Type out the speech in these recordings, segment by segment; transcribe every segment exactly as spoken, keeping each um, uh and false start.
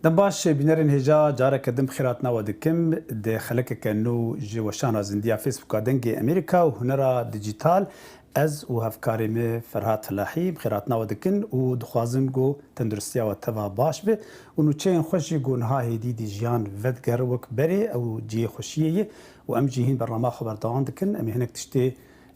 Dem baş, bînerên hêja, careke din bi xêr hatina we dikim. Di xelekeke nû ji weşana zindiya Facebooka Dengê Amerîka û Hunera Dîjîtal, ez û hevkarê me Ferhat Felahî bi xêr hatina we dikin û dixwazin ku tenduristiya we teva baş be û nûçeyên xwe jî ku niha hêdî dî jiyan vedigerin wek berê, ew cihê xweşiyê ye û em jî hîn bernama xwe berdewam dikin. Em ê hinek tiştê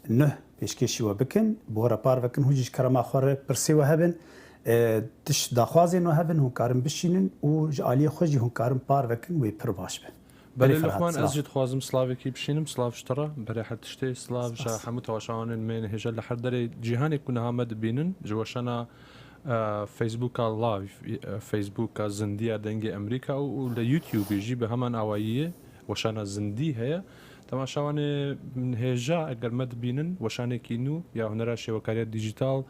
nuh pêşkêşî we bikin, bi we re parve kin, hûn jî ji kerema xwe re pirsê we hebin, e, tişt daxwazên we hebin, hûn karin bişînin û ji aliyê xwe jî hûn karin parve kin, wê pir baş be. Belê Belê Ferhat, Luqman, silav. Ez jî dixwazim slavekî bişînim, silav ji te re, berê her tiştê, silav ji Spas. Hemû temaşevanên me yên hêja li her derê cîhanê ku niha me dibînin, ji weşana, e, Facebooka Live, e, Facebooka Zindiya Dengê Amerîka û, û li YouTubeê jî bi heman awayî ye, weşana Zindî heye. Temaşevanê hêja, eger me dibînin, weşanekî nû ya hunera şêwekariya dîjîtal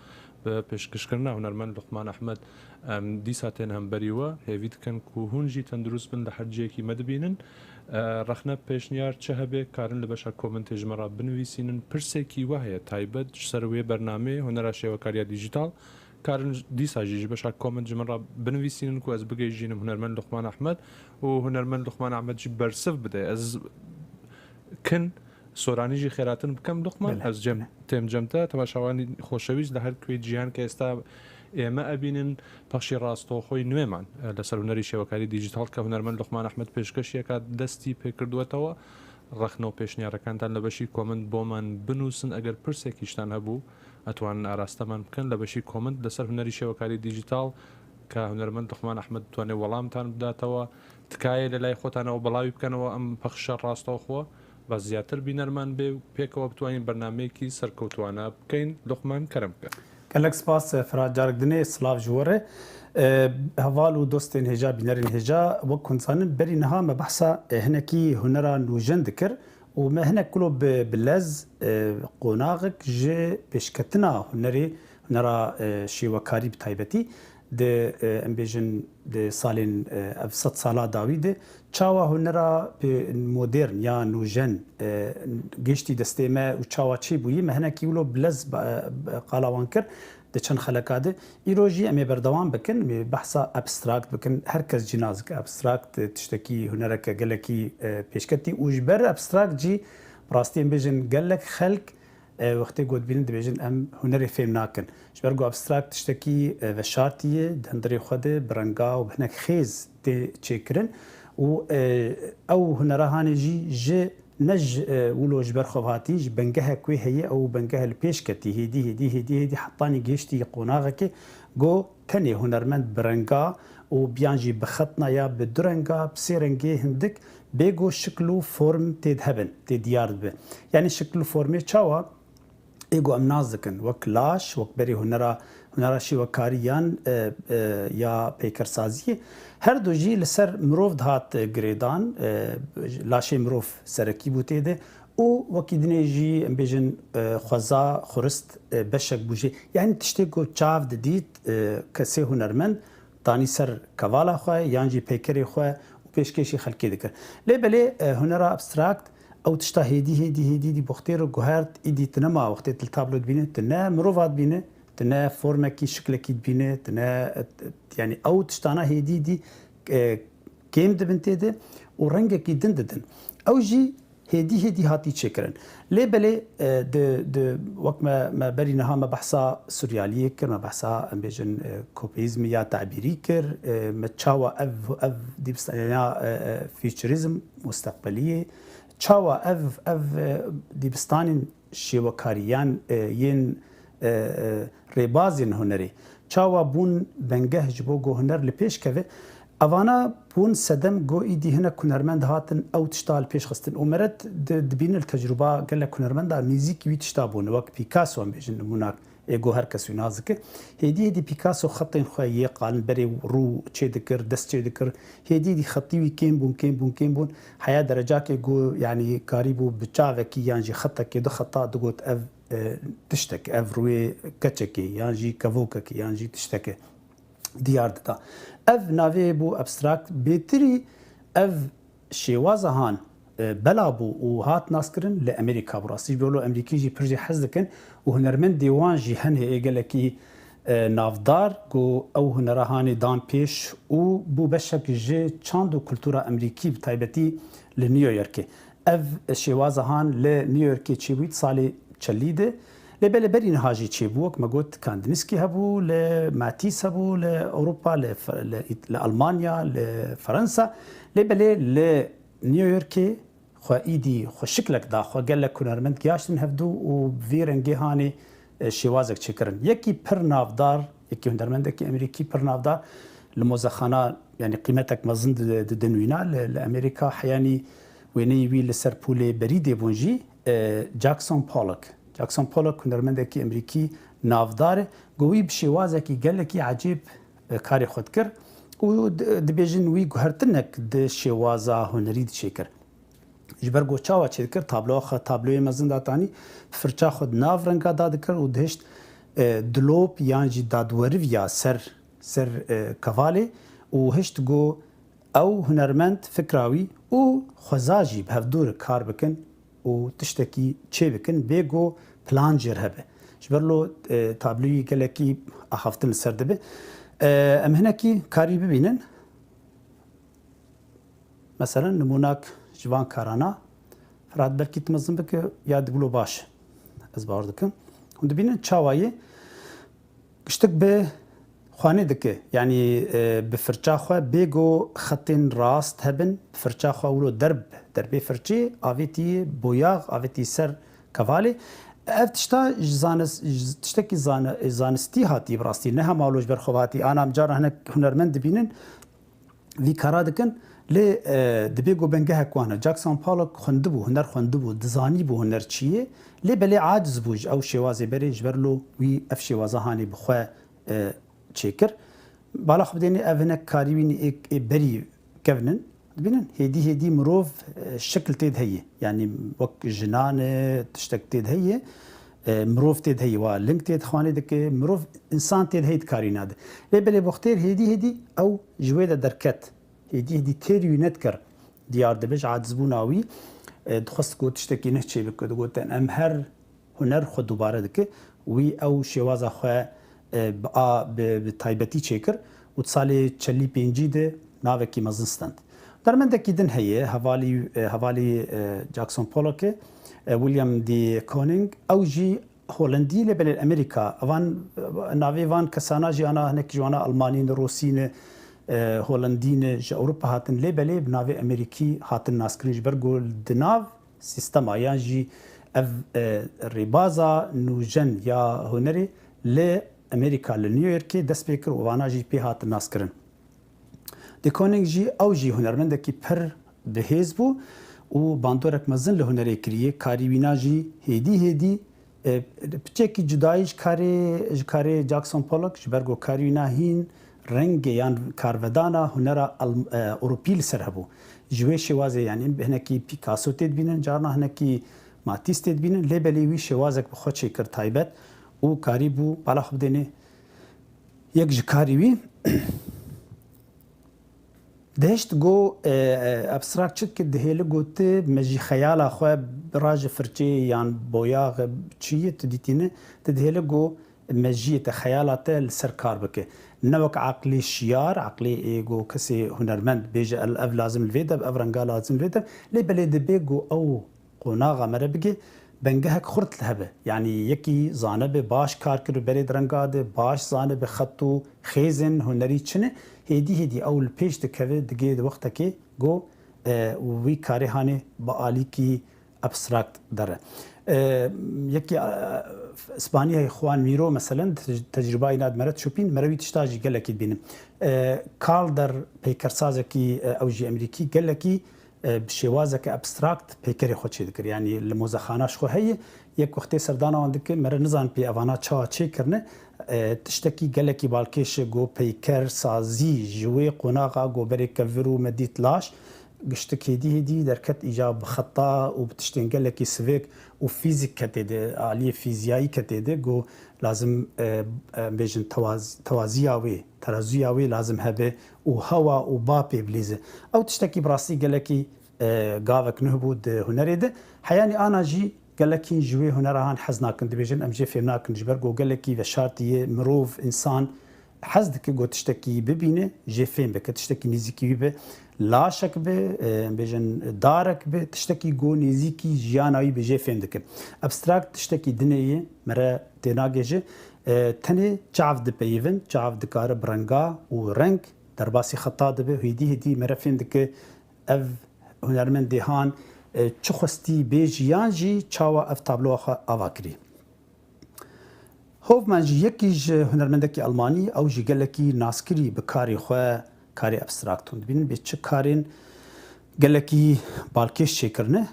bi pêşkişkirina hunermend Luqman Ehmed, em dîsa tên hemberî we. Hêvî dikin ku hûn jî tendurist bin, li her cihekî me dibînin. E, rexne, pêşniyar çi hebe, karin li beşa komentê ji me re binivîsînin. Pirsekî we heye taybet ji ser wê bernameyê, hunera şêwekariya dîjîtal. Karin dîsa jî ji beşa koment ji min re binivîsînin ku ez bigihîjînim hunermend Luqman Ehmed û hunermend Luqman Ehmed jî bersiv bide. Ez kin soranî jî xêratin bikim Luqman. Belê, Ez cem, belê. Têm cem te. Temaşevanî xoşewîst, li her kuê cîhan ke êsta ê me ebînin, pexşî rastoxoyî nûêman, e, li ser hunerî şêwekarî dîjîtal ke hunermend Luqman Ehmed pêşkêşiyeka destî pê kirduwetewe. Rexne û pêşniyarekantan li beşî koment bo me binûsin. Eger pirsekî ji te hebû, etwanin arasteman bikin. Li beşî koment li ser hunerî şêwekarî dîjîtal ke hunermend Luqman Ehmed ditwane welamtan bidatewe. Tikayê li lay xwetan ew belavî bikenwe, em pexşa rastoxo ve ziyadtir bînerman bê û pêkewe bitwanîn bernameyekî serkewtwana bikeyn. Luqman, kerem bike. Gelek spas, Ferhat, carek dinê silav ji we re. E, heval û dostên hêja, bînerên hêja, wek hûn dizanin, berî niha me behsa, e, hinekî hunera nûjen dikir û me hinek kulo bi, bi lez, e, qonaxek ji pêşketina hunerê, hunera, e, şêwekarî bi taybetî di, e, em bêjin, di salên, e, ev sed sala dawî de çawa hunera pê modern ya nûjen, e, gihiştî destê me û çawa çêbûyî, me hinekî wilo bi lez ba-, e, qala wan kir di çend xeleka de. Îro jî em ê berdewam bikin, em ê behsa abstract bikin. Her kes jî nas dike abstract, e, tiştekî, hunereke gelekî, e, pêşketî û ji ber abstract jî bi rastî em bêjin gelek xelk, e, wextê ku dibînin dibêjin em hunerê fêm nakin. Ji ber ku abstract tiştekî, e, veşartî ye, di hundirê xwe de bi renga û bi hinek xêz tê çêkirin û, e, ew hunera hanê jî ji ne ji, e, wilo ji ber xwe hatî, ji bengehek wê heye, ew bengeh li pêş ketî, hêdî, hêdî, hêdî, hêdî hetanî gihiştî qonaxekê ku tenê hunermend bi renga û biyan jî bi xetna ya bi du renga, bi sê rengê hindik bê ku şikl û form tê dihebin, tê diyar dibe. Yanî şikl û formê çawa? Ê ku em nas dikin, wek laş, wek berê hunera, hunera şêwekarî yan, e, e, ya peykersaziyê, her du jî li ser mirov dihat, e, girêdan, e, laşê mirov serekî bû tê de û wekî dinê jî, em bêjin, e, xweza, xurist, e, beşek bû jê. Yanî tiştê ku çav didît, e, kesê hunermend, danî ser kevala xwe yan jî peykerê xwe û pêşkêşî xelkê dikir. Lê belê, e, hunera abstract ew tişta hêdî, hêdî, hêdî dî boxtê re guhert, îdî tu nema wextê tu li tablo dibîne, tu ne mirova dibîne, tu ne formekî, şiklekî dibîne, tu ne, e, yanî ew tiştana hêdî dî, e, kêm dibin tê de û rengekî din didin. Ew jî hêdî hêdî hatî çêkirin. Lê belê, e, di, di, wek me, me berî niha me behsa suryaliyê kir, me behsa, em bêjin, e, kopeyîzmê ya tabîrî kir, e, me çawa ev, ev dîbistaniya, e, e, futurîzm, musteqbeliyê, çawa ev, ev, e, dîbistanên şêwekarî yan, e, yên, e, e, rêbazên hunerê, çawa bûn bengeh ji bo ku huner li pêş keve, evana bûn sedem ku îdî hinek hunermend hatin ew tişta li pêş xistin. Û meret di-, dibîne li tecrûba gelek hunermenda nêzîkî wî tişta bûne, wek Picasso em bêjin nimûnak, ê ku her kes wî nas dike. Hêdî hêdî Picasso xetên xwe yê qalin berê rû çê dikir, dest çê dikir. Hêdî hêdî xetî wî kêm bûn, kêm bûn, kêm bûn. Heya derecakê ku, yanî, karîbû bi çavekî yan jî xetekê, du xeta digot ev, e, tiştek, ev rûyê keçekê yan jî kevokekê yan jî tişteke diyar dida. Ev navê bû abstract. Bêtirî ev şêwaza han, e, bela bû û hat naskirin li Amerîka. Bi rastî ji bo Amerîkî jî pir jê hez dikin û hunermendê wan jî hene ê gelekî, e, navdar ku ew hunera hanê dan pêş û bû beşek ji çand û kultura Emerîkî, bi taybetî li New Yorkê. Ev şêwaza han li New Yorkê çêbûyî di salê çelî de. Lê belê berî niha jî çêbû, wek me got, Kandinsky hebû, li Matisse hebû, li Ewropa, li F-, li Ît-, li Almanya, li Fransa. Lê belê li New Yorkê xwe îdî xwe şiklek da, xwe gelek hunermend giyaştin hevdû û bi vî rengê hanê, e, şêwazek çêkirin. Yekî pir navdar, yekî hunermendekî Emerîkî pir navdar li mozexana, yanî qîmetek mezin di-, didin wîna. Li, li Emerîka heyanî wêneyê wî li ser pûlê berî dê bûn jî, e, Jackson Pollock. Jackson Pollock hunermendekî Emerîkî navdar e. Ku wî bi şêwazekî gelekî ecêb, e, karê xwe dikir û di-, dibêjin wî guhertinek di şêwaza hunerî de çêkir. Ji ber ku çawa çêdikir, tabloya xwe, tabloyê mezin datanî, firça xwe di nav renga da dikir û dihişt, e, dilop yan jî dadweriviya ser, ser, e, kevalê û hişt ku ew hunermend fikra wî û xweza jî bi hevdû re kar bikin û tiştekî çê bikin, bê ku plan jê re hebe. Ji ber lo, e, tabloyî gelekî axaftin li ser dibe. E, em hinekî karî bibînin. Meselen, nimûnak ji van karana, Firat, belkî tu mezin bike ya dibûlo baş. Ez bawer dikim. Hûn dibînin çawa ye? Giştik bi xwanê dike. Yanî, e, bi firça xwe bê ku xetên rast hebin, bi firça xwe wilo derb, derbê firçê avêtî boyax, avêtî ser kevalê. Ev tişta ji zanis-, ji tiştekî zan-, zanistî hatî bi rastî, ne hema wilo ji ber xwe hatî. Ana em cara hinek hunermend dibînin, vî kara dikin, lê, e, dibê ku bingehek wan e. Jackson Pollock xwendibû, huner xwendibû, dizanîbû huner çi ye, lê belê aciz bû ji ew şêwazê berê, ji ber lo wî ev şêwaza hanê bi xwe, e, çêkir. Bala xwe bidênê ev hinek karî wî ê, ê berî kevin in. Dibînin, hêdî hêdî mirov, e, şekil tê de heye. Yanî wek jinan e, tiştek tê de heye. E, mirov tê de heye, wa ling tê de xwanê dike, mirov, însan tê de heye di karîna de. Lê belê boxtêr hêdî hêdî ew ji wê de derket. Hêdî hêdî têrî wî nedikir. Diyar dibe ji acizbûna wî, e, dixwest ku tiştekî neh çê bike. Digotin, em her huner xwe dubare dike. Wî ew şêwaza xwe, e, bi a, bi, bi taybetî çêkir û di salê çelî pêncî de navekî mezin stend. Hunermendekî din heye, hevalî, e, hevalî, e, Jackson Pollock e, e, William de Kooning. Ew jî Holendî, lê belê li Amerîka. Evan, e, navê van kesana jî ana hinek ji wana Almanî ne, Rûsî ne, e, Holendî ne, ji Ewropa hatin, lê belê bi navê Amerîkî hatin naskirin, ji ber ku di nav sîstema yan jî ev, e, rêbaza nûjen ya hunerê li Amerîka, li New Yorkê dest pê kir û vana jî pê hat naskirin. De Kooning jî, ew jî hunermendekî pir bihêz bû û bandorek mezin li hunerê kiriye. Karî wîna jî hêdî hêdî, e, piçekî cudayî ji karê, ji karê Jackson Pollock, ji ber ku karî wîna hîn rengê yan karvedana hunera Alm-, e, Ewropî li ser hebû. Ji wê şêwazê, yanî hinekî Picasso tê dibînin, carna hinekî Matisse tê dibînin, lê belê wî şêwazek bi xwe çêkir taybet û karî bû bala xwe bidêne yek ji karî wî. Dihişt got, e, e, abstract çi dike, dihêli got, tu mejî xeyala xwe bi raje firçeyê yan boyax çi yê tu dîtîne, tu dihêli got, mejiyê te, xeyala te li ser kar bike. Ne wek aqlê şiyar, aqlê ê ku kesê hunermend bêje, el, ev lazim li vê de, ev renga lazim li vê de, lê belê dibe ku ew qonaxa me re bike, bengehek xurt li hebe. Yanî yekî zanibe baş kar kir, berê di renga de, baş zanibe xet û xêzên hunerî çi ne, hêdî hêdî ew li pêş dikeve, digê di wextekê ku, e, wî karê hanê bi alîkî abstract dere. E, yekî, e, Îspanî heye Juan Miró, meselen, te-, tecrûba îna di me re dişopîn, me re wî tişta jî gelekî dibînim. E, Calder, peykersazekî, e, ew jî Emerîkî, gelekî, e, bi şêwazeke abstract peykerê xwe çêdikir. Yanî li mozexana ji xwe heye, yek wextê serdana wan dike, me re nizan pê evana çawa çêkirine, e, tiştekî gelekî balkêş e, got peyker sazî ji wê qonaxa got berê kevir û me dît laş, giştik hêdî hêdî derket îca bi xeta û bi tiştên gelekî sivêk û fîzîk ketê de, aliyê fîziyayî ketê de, got lazim, e, em bêjin tewaz-, tewaziya wê, terazuya wê lazim hebe û hewa û ba pê bilîze. Ew tiştekî bi rastî gelekî, e, gavek nuh bû di hunerê de. Heyanî ana jî Gelekî ji wê hunera han hez nakin, dibêjin, em jê fêm nakin, ji ber ku gelekî veşartî ye, mirov, însan hez dike ku tiştekî bibîne, jê fêm bike, tiştekî nêzîkî wî be, laşek be, e, em bêjin darek be, tiştekî ku nêzîkî jiyana wî be, jê fêm dike. Abstract tiştekî dinê ye, me re tênagêje. E, tenê çav dipeyivin, çav dikare bi renga û reng derbasî xeta dibe, hêdî hêdî me re fêm dike ev hunermendê han, e, çi xwestî bêjî yan jî çawa ev tabloya xwe ava kirî. Hofmann jî yekî ji hunermendekî Almanî, ew jî gelekî naskirî bi karê xwe, karê abstract. Hûn dibînin bê çi karên gelekî balkêş çêkirine.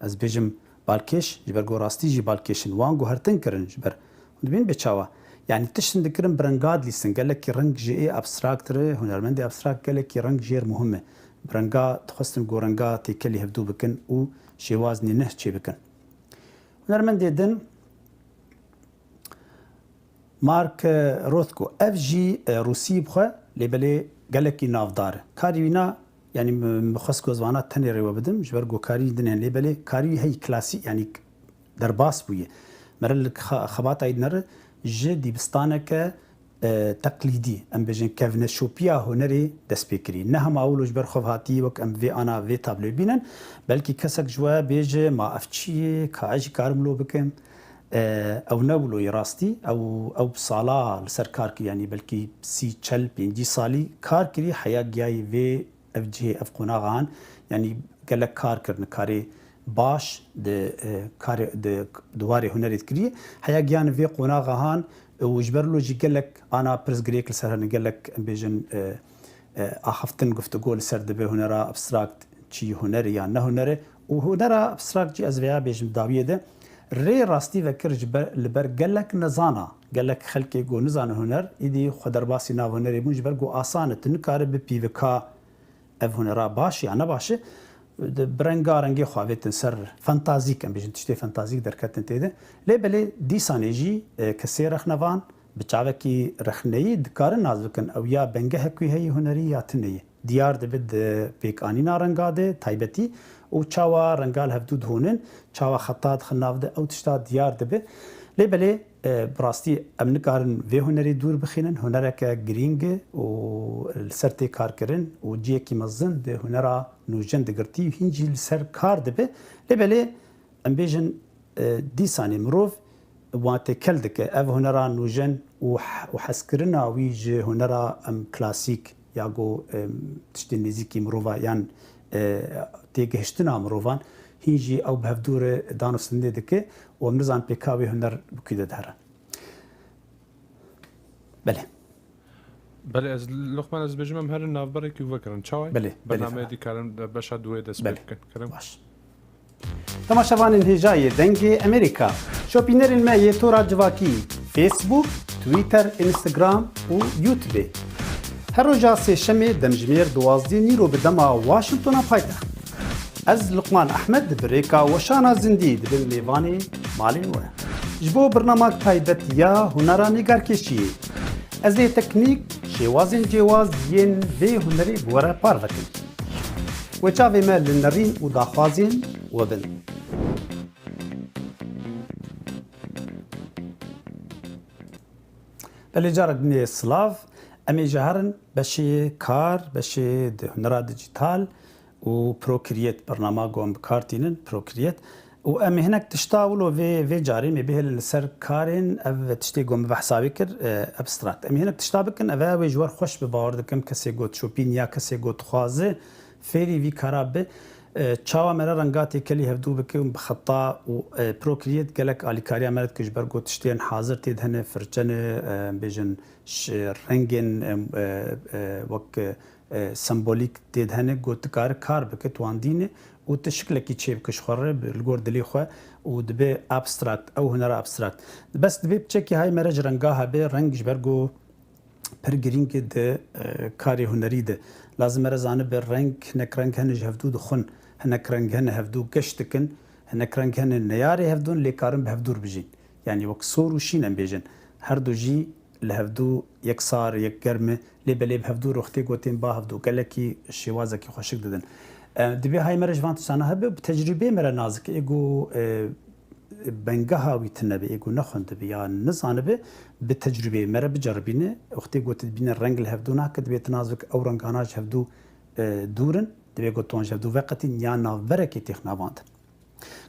Ez bêjim balkêş, ji ber ku rastî jî balkêş in. Wan guhertin kirin ji ber. Hûn dibînin bê çawa? Yanî tiştin dikirin bi renga dilîstin. Gelekî reng ji ê abstract re, hunermendê abstract gelekî reng jêr muhim e. Bi renga dixwestin ku renga têkelî hevdû bikin û şêwazî nû çêbikin. Hunermendê din Mark, e, Rothko, ev jî, e, Rûsî bi xwe, lê belê gelekî navdar e. Karî wî na, yanî min, min xwest ku ez vana tenê rê we bidim, ji ber ku karî din hene, lê belê karî wî hey klasî, yanî derbas bûye. Me re li xa-, xebata wî dinere ji dîbistaneke, e, teqlîdî, em bêjin kevneşopiya hunerê dest pê kirî. Ne hema wilo ji ber xwe ve hatî, wek em vê ana vê tabloyê bînin, belkî kesek ji we bêje, ma ev çi ye, ka ez jî karim wilo bikim? E, ew ne wilo ye rastî, ew, ew sala li ser kar kir, yanî belkî sî, çel, pêncî salî kar kirî, heya giyayê vê ev cihê, ev qonaxa han, yanî gelek kar kirin, karê baş di, e, karê, di, di warê hunerê dikirî. Heya giyan vê qonaxa han, e, û ji ber lo jî gelek ana pirsgirêk li ser hene, gelek, em bêjin, e, e, axiftin, guftûgo li ser dibe hunera abstract çi hunerê yan ne hunerê. Û hunera abstract jî ez vêya bêjim dawiyê de rê rastî vekir ji ber, li ber gelek nezana, gelek xelkê ku nizane huner, îdî xwe derbasî nav hunerê bûn, ji ber ku asan e, tu nikare bi pîvika ev hunera baş ya ne baş e, di, bi renga rengê xwe avêtin ser fantazîk, em bêjin tiştê fantazîk derketin tê de. Lê belê dîsanê jî, e, kesê rexnevan bi çavekî rexneyî dikarin nas bikin, ew ya bengehek wî heye hunerî ya tune ye. Diyar dibe di pêkanîna renga de taybetî û çawa renga li hevdû dihûnin, çawa xeta dixin nav de, ew tişta diyar dibe. Lê belê, e, bi rastî em nikarin vê hunerê dûr bixînin. Hunereke girîng e û li ser tê kar kirin û cihekî mezin di hunera nûjen digirtî û hîn jî li ser kar dibe. Lê belê em bêjin, e, dîsanê mirov wan têkel dike. Ev hunera nûjen û he-, û hezkirina wî ji hunera, em, klasîk ya ku, em, tiştên nêzîkî mirova yan, e, têgihiştina mirovan hîn jî ew bi hevdû re dan û stendê dike û em nizanin pê ka wê huner bi kû de dihere. Belê. Belê, ez, Luqman, ez dibêjim em herin navberekî û vekirin. Çawa ye? Belê, belê, Bernameyê ferham. Dî karin, e, beşa duwê dest pê Belê. Bikin. Kirin? Baş. Temaşevanên hêja yê Dengê Amerîka, şopînerên me yê tora civakî, Facebook, Twitter, Instagram û YouTube. Her roja sêşemê demjimêr duwazdeh nîro bi dema Washingtona paytext. Ez Luqman Ehmed bi rêka weşana zindî dibim mêvanê malên we. Ji bo birnamak taybet ya hunera nîgarkêşiyê, ez ê teknîk, şêwazên cêwaz yên vê hunerê bi we re parve kim. Wê çavê me li nerîn û daxwazên we bin. Belê, carek din ê silav. Em ê ji herin beşê kar, beşê di hunera dîjîtal û Procreate, bernama ku em bi kar tînin, Procreate. Û em ê hinek tişta wilo vê, vê carê em ê bihêlin li ser karên ev tiştê ku em behsa wê kir, e, abstract. Em ê hinek tişta bikin, ev e wê ji we re xweş be, bawer dikim kesê ku dişopîn ya kesê ku dixwaze fêrî vî kara be. E, çawa me re renga têkelî hevdû bike û bi xeta û, e, Procreate gelek alîkariya me re dike, ji ber ku tiştên hazir tê de hene, firçe ne, e, bêjin ş-, rengên, e, e, e, wek, e, sembolîk tê de hene, ku tu kare kar bike, tu wan dîne û tu şiklekî çêbike ji xwe re, bi, li gor dilê xwe û dibe abstract, ew hunera abstract. Bes dibe piçekî hay me re ji renga hebe, reng ji ber ku pir girîng e di, e, karê hunerî de. Lazim e re zanibe reng, hinek reng hene ji hevdû dixwin, hinek reng hene hevdû geş dikin, hinek reng hene neyarê hevdûn lê karin bi hevdû re bijîn. Yanî wek sor û şîn em bêjin. Her du jî li hevdû yek sar, yek germ e, lê belê bi hevdû re wextê ku tên ba hevdû gelekî şêwazekî xweşik didin. E, divê hay me re ji van tiştana hebe, bi tecrûbeyê me re nazik. Ê ku, e, bengeha wî tune be, ê ku nexwendibe ya nizanibe, bi tecrûbeyê me re biceribîne. Wextê ku tu dibîne reng li hevdû nake, divê tu nazibik ew rengana ji hevdû, e, dûr in, divê ku tu wan ji hevdû veqetîn ya navberekê têxinavandin.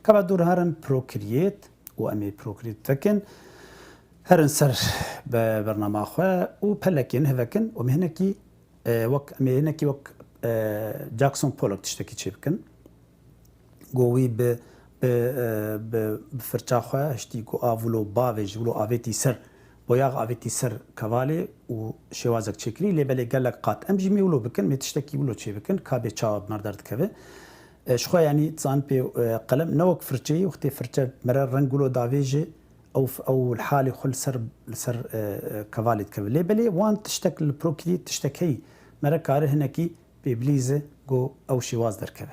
Ka ba dûr herin Procreate û em ê Procreate vekin. Herin ser be-, bernama xwe û pelekên hivekin û em ê hinekî, e, wek, em ê hinekî wek, e, Jackson Pollock tiştekî çêbikin. Go wî bi, bi, e, bi, bi firça xwe hiştî ku av wilo bavê ji wilo avêtî ser, boyax avêtî ser kevalê û şêwazek çêkirî, lê belê gelek qat. Em jî mê wilo bikin, mê tiştekî wilo çêbikin, ka bê çawa bi me re derdikeve. E, ji xwe yanî dizan pê, e, qelem ne wek firçeyî, wextê firçe me re reng wilo davêje, ew f-, ew li halê xwe li ser, li ser, e, e, kevalê dikeve. Lê belê wan tiştek li Procreate tiştek heyî, me re kare hinekî pê bilîze, go ew şêwaz derkeve.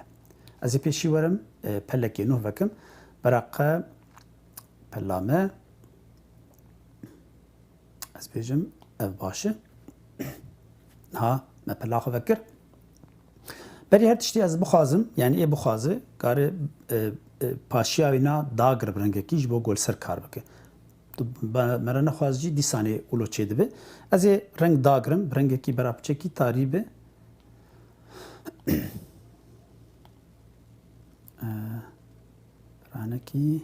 Ez ê pêşî werim, e, pelekê nû vekim. Beraqe pela me, ez bêjim, ev baş e. Ha, me pela xwe vekir. Berî her tiştî ez bixwazim, yanî ê bixwaze, kare, e, e, paşiya wî na dagir bi rengekî ji bo ku li ser kar bike. Tu be-, me re nexwaz jî dîsanê wilo çêdibe. Ez ê reng dagirim, bi rengekî bera piçekî tarî be. E, ranekî.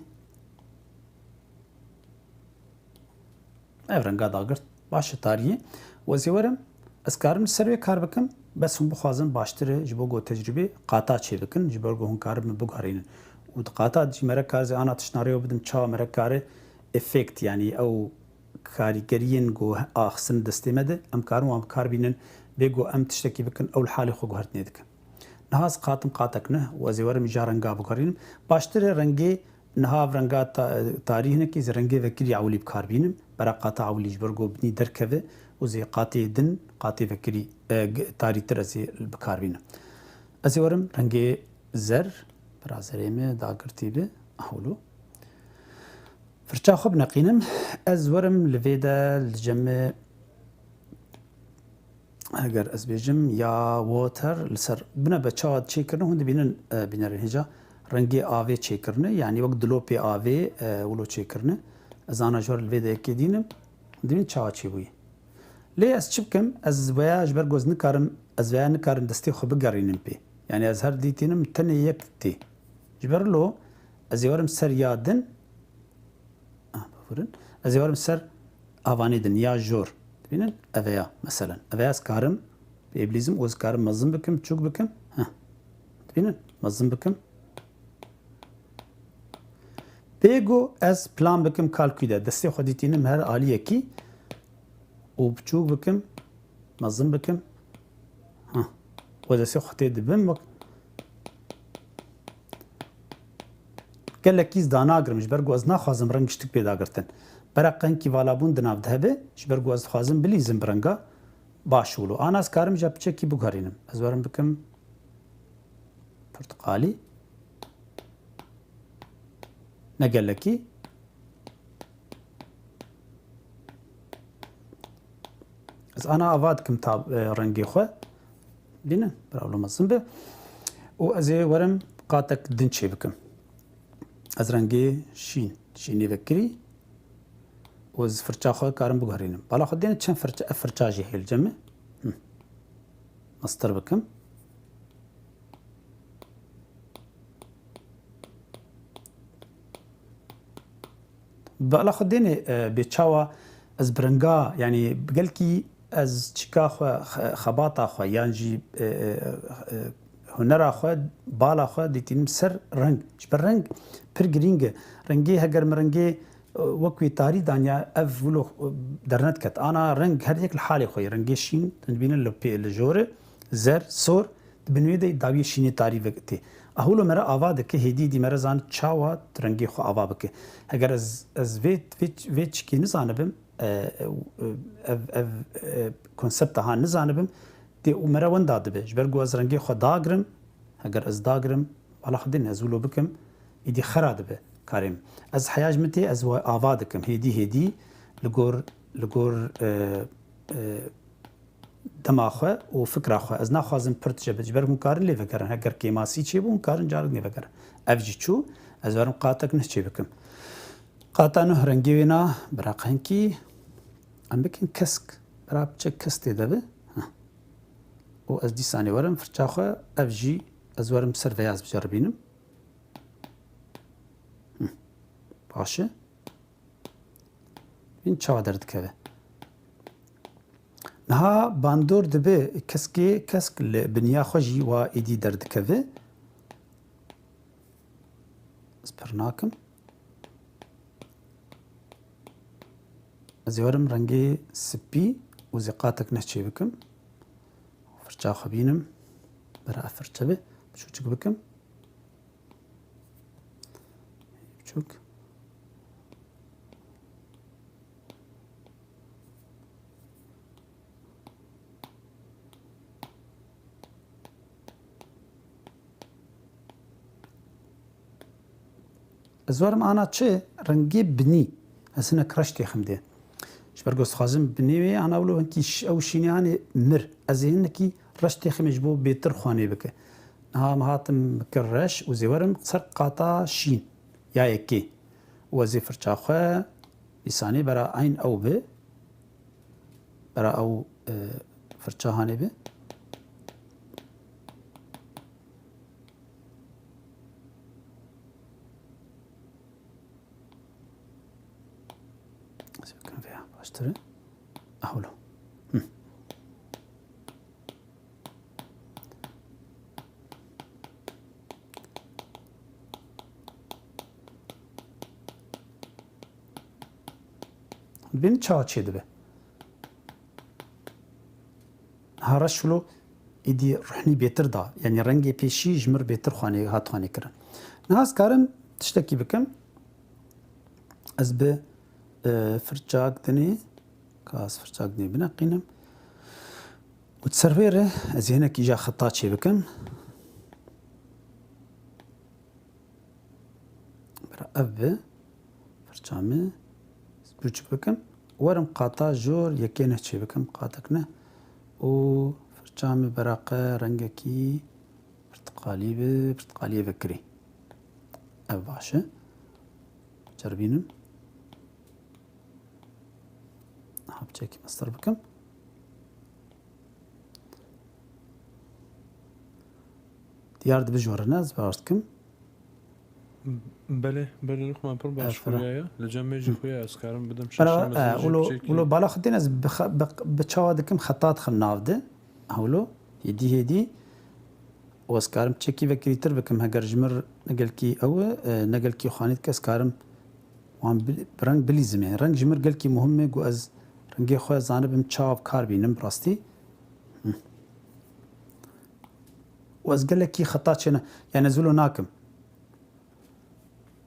Ev renga dagirt baş e, tarî ye. Û ez ê werim, ez karim li ser wê kar bikim, bes hûn bixwazin baştir e, ji bo ku tecrûbê qata çê bikin, ji ber ku hûn karin min biguherînin. Û di qata jî me re kar zê ana tiştna rêwe bidim, çawa me re kare efekt, yanî ew karîgeriyên ku axistin destê me de, em karin wan bi kar bînin, bê ku em tiştekî bikin, ew li halê xwe guhertinê dikin. Niha ez qatim qatek ne û ez ê werim îja renga biguherînim. Baştir e rengê niha ev renga ta-, tarî hinekî zê rengê vekirî ewilî bi kar bînim. Bera qata ewilî ji ber ku binî derkeve û zê qatê din, qatê vekirî, e, g-, tarîtir ez ê bi kar bînim. Ez ê werim rengê zer, bira zerê me dagirtî bi, ahulu. Firça xwe bineqînim, ez werim li vê de li cem me, eger ez bêjim ya water li ser bine be çawa çêkirine, hûn dibînin, e, bînerên hêja rengê avê çêkirine, yanî wek dilopê avê, e, wilo çêkirine. Ez ana ji wer li vê de yekê dînim, dibîn çawa çêbûyî. Lê ez çi bikim? Ez veya ji ber ku ez nikarim, ez veya nikarim destê xwe bigerînim pê. Yanî ez her dîtînim tenê yek tê. Ji ber lo ez ê werim ser ya din, ah, bifirin. Ez ê werim ser avanê din ya jor. Dibînin? Eveya, meselen. Eveya ez karim pê bilîzim û ez karim mezin bikim, çûk bikim. Heh. Dibînin? Mezin bikim. Pê ku ez plan bikim kalkû de, destê xwe dîtînim her aliyekî û biçûk bikim, mezin bikim. Ha. Û destê xwe tê dibim wek gelekî ez danagirim, ji ber ku ez naxwazim reng ştik pê dagirtin. Beraq qenkî valabûn di nav de hebe, ji ber ku ez dixwazim bilîzim bi renga baş wilo. Ana ez karim ja piçekî biguherînim. Ez werim bikim pirtiqalî. Ne gelekî. Ez ana ava dikim ta, e, rengê xwe. Bînin, bira wilo mezin be. Û ez ê werim qatek din çê bikim. Ez rengê şîn, şînê vekirî. Û ez firça xwe karim biguherînim. Bala xwe dêne çend firça, ev firça jî hêl cem e. Hı. Mestir bikim. Bala xwe dêne, e, bê çawa ez bi renga, yanî gelkî ez çika xwe, xe-, xebata xwe yan jî, e, e, e, hunera xwe, bala xwe dîtînim ser reng. Ji ber reng pir girîng e. Rengê heger min rengê, e, wek wî tarî danya ev wilo, e, dernediket. Ana reng her yek li halê xwe ye. Rengê şîn, dibînin li pê, li jor e, zer, sor, di bin wê de dawiyê şînê tarî ve tê. Ahûlo me re ava dike, hêdî hêdî me re zan çawa rengê xwe ava bike. Heger ez, ez vê, vê, vê çikê nizanibim, e, e, ev, ev, e, konsepta ha nizanibim, tê û me re wenda dibe. Ji ber ku ez rengê xwe dagirim, heger ez dagirim, bala xwe din ez wilo bikim, îdî xera dibe karê min. Ez heya ji min tê, ez we ava dikim, hêdî hêdî li gor, li gor, e, e, dema xwe û fikra xwe. Ez naxwazim pir tije bit. Ji ber hûn karin lê vegerin. Heger kêmasî çêbû, hûn karin carik nê vegerin. Ev jî çû, ez werim qatek nuh çê bikim. Qata nuh rengê wê na bira qenkî. Em bikin kesk. Bira biçe kesk tê de bi. Heh. Û ez dîsanê werim firça xwe. Ev jî ez werim ser vêya ez biceribînim. Heh. Baş e. Bîn çawa derdikeve. Niha bandor dibe keskê, kesk li biniya xwe jî wa êdî derdikeve. Ez pir nakim. Ez ê werim rengê spî û zê qatek neh çê bikim. Firça xwe bînim. Bera ev firçe be. Biçûçik bikim. Biçûk. Ez werim ana çi? Rengê binî. Ez hinek reş têxim dê. Ji ber ku ez dixwazim binê wê ana wilo hinkî ş-, ew şînê anê mir. Ez ê hinekî reş têximê ji bo bêtir xwanê bike. Niha min hatim kir reş û zê werim ser qata şîn ya yekê. Û ez ê firça xwe dîsanê bera eyn ew bi. Bera ew, e, firça hanê bi. Ez bikim vêya baştir e. Ahwilo. Hı. Dibînî çawa çêdibe. Ha reş wilo êdî ruhnî bêtir da. Yanî rengê pêşî ji mir bêtir xwanê, hat xwanê kirin. Niha ez karim tiştekî bikim. Ez bi, e, firçak dinê, ka ez firçak dinê bineqînim. Û di ser wê re ez ê hinekî ja xeta çê bikim. Bira ev bi firça min spûçik bikim. Werim qata jor yekê neh çê bikim, qatek neh. Û firça min bira qe rengekî pirtiqalî bi, pirtiqaliyê vekirî. Ev baş e. Ceribînim. Niha biçekî mestir bikim. Diyar dibe ji we re ne, ez baş dikim. Belê, belê, Luqman pir baş xuya ye. Li cem mêjî xuya ez karim bidim. Bera, şeşe e, mesajê ulo, biçekî. Ulo bala xwe tên ez bi xe-, bi, bi çawa dikim xeta dixim nav de. Hewlo, hêdî hêdî. Û ez karim çekî vekirîtir bikim. Heger ji mir ne gelkî ew e, e, ne gelkî xwanî dike, ez karim wan bi, bi reng bilîzim. Yani reng ji mir gelkî muhim e, ku ez rengê xwe zanibim çawa bi kar bînim rastî. Hı. Û ez gelekî xeta çêne, yani ez wilo nakim.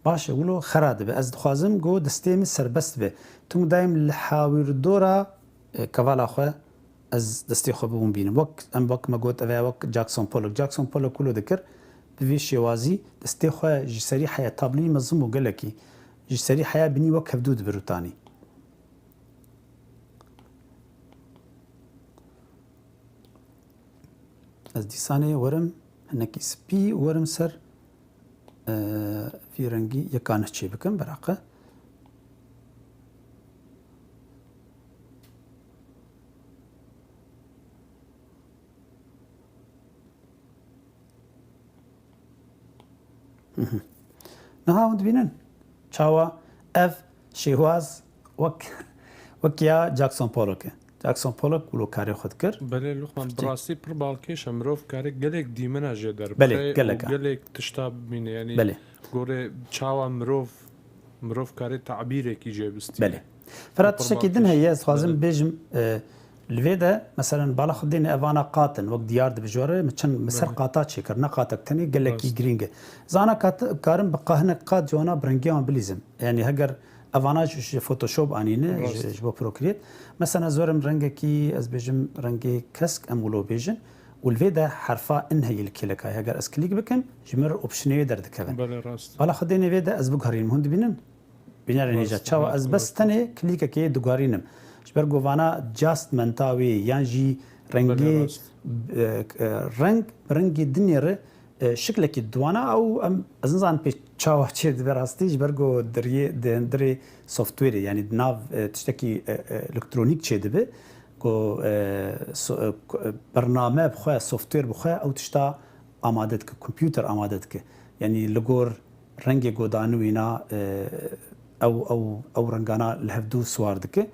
Baş e, wilo xera dibe. Ez dixwazim ku destê min serbest be. Tim dayim li hawîrdora, e, kevala xwe ez destê xwe bi wan bînim. Wek em, wek me got, ev e wek Jackson Pollock. Jackson Pollock wilo dikir, bi vî şêwazî destê xwe ji serî heya tabloyî mezin bû gelekî. Ji serî heya binî wek hevdû dibir û tanî. Ez dîsanê werim hinekî spî û werim ser, e, vî rengî yeka neh çê bikim, beraqe. Hı hı. Niha hûn dibînin çawa ev şêwaz wek, wek ya Jackson Pollock e. Jackson Pollock wilo karê xwe dikir. Belê, Luqman, bi rastî pir balkêş e. Mirov kare gelek dîmena jê derbixe. Belê, gelek e. Û gelek tişta bibîne. Yanî belê. Gorê çawa mirov, mirov kare tabîrekî jê bistîne. Belê. Firat, tiştekî din heye, ez dixwazim bibêjim, e, li vê de, meselen, bala xwe dêne evana qat in, wek diyar dibe ji we re, min çend, min ser qata çêkir, ne qatek tenê, gelekî girîng e. Zana kat-, karim bi qa-, hinek qat ji wana bi rengê wan bilîzim. Yanî heger evana ji, ji Photoshop anîne, ji, ji bo Procreate. Meselen, ez werim rengekî, ez bêjim rengê kesk, em wilo bêjin. Û li vê de herfa in heye li kêlekayê. Heger ez klîk bikim, ji min re optionê wê derdikevin. Belê, rast. Bala xwe dêne vê de ez biguherînim. Hûn dibînin? Bînerên hêja. Çawa ez bes tenê klîkekê diguherînim. Ji ber ku vana adjustmenta wê yan jî Rengê, e, e, reng bi rengê dinê re, e, şiklekî diwana ew em, ez nizanim pê çawa çê dibe rastî, ji ber ku diriyê, di hundirê softwêrê, yanî di nav, e, tiştekî, e, e, elektronîk çê dibe, ku, e, so-, e, ku, e, bername bi xwe, softwêr bi xwe ew tişta amade dike, kompûter amade dike. Yanî li gor rengê ku danû wîna, e, ew, ew, ew rengana li hevdû siwar dike.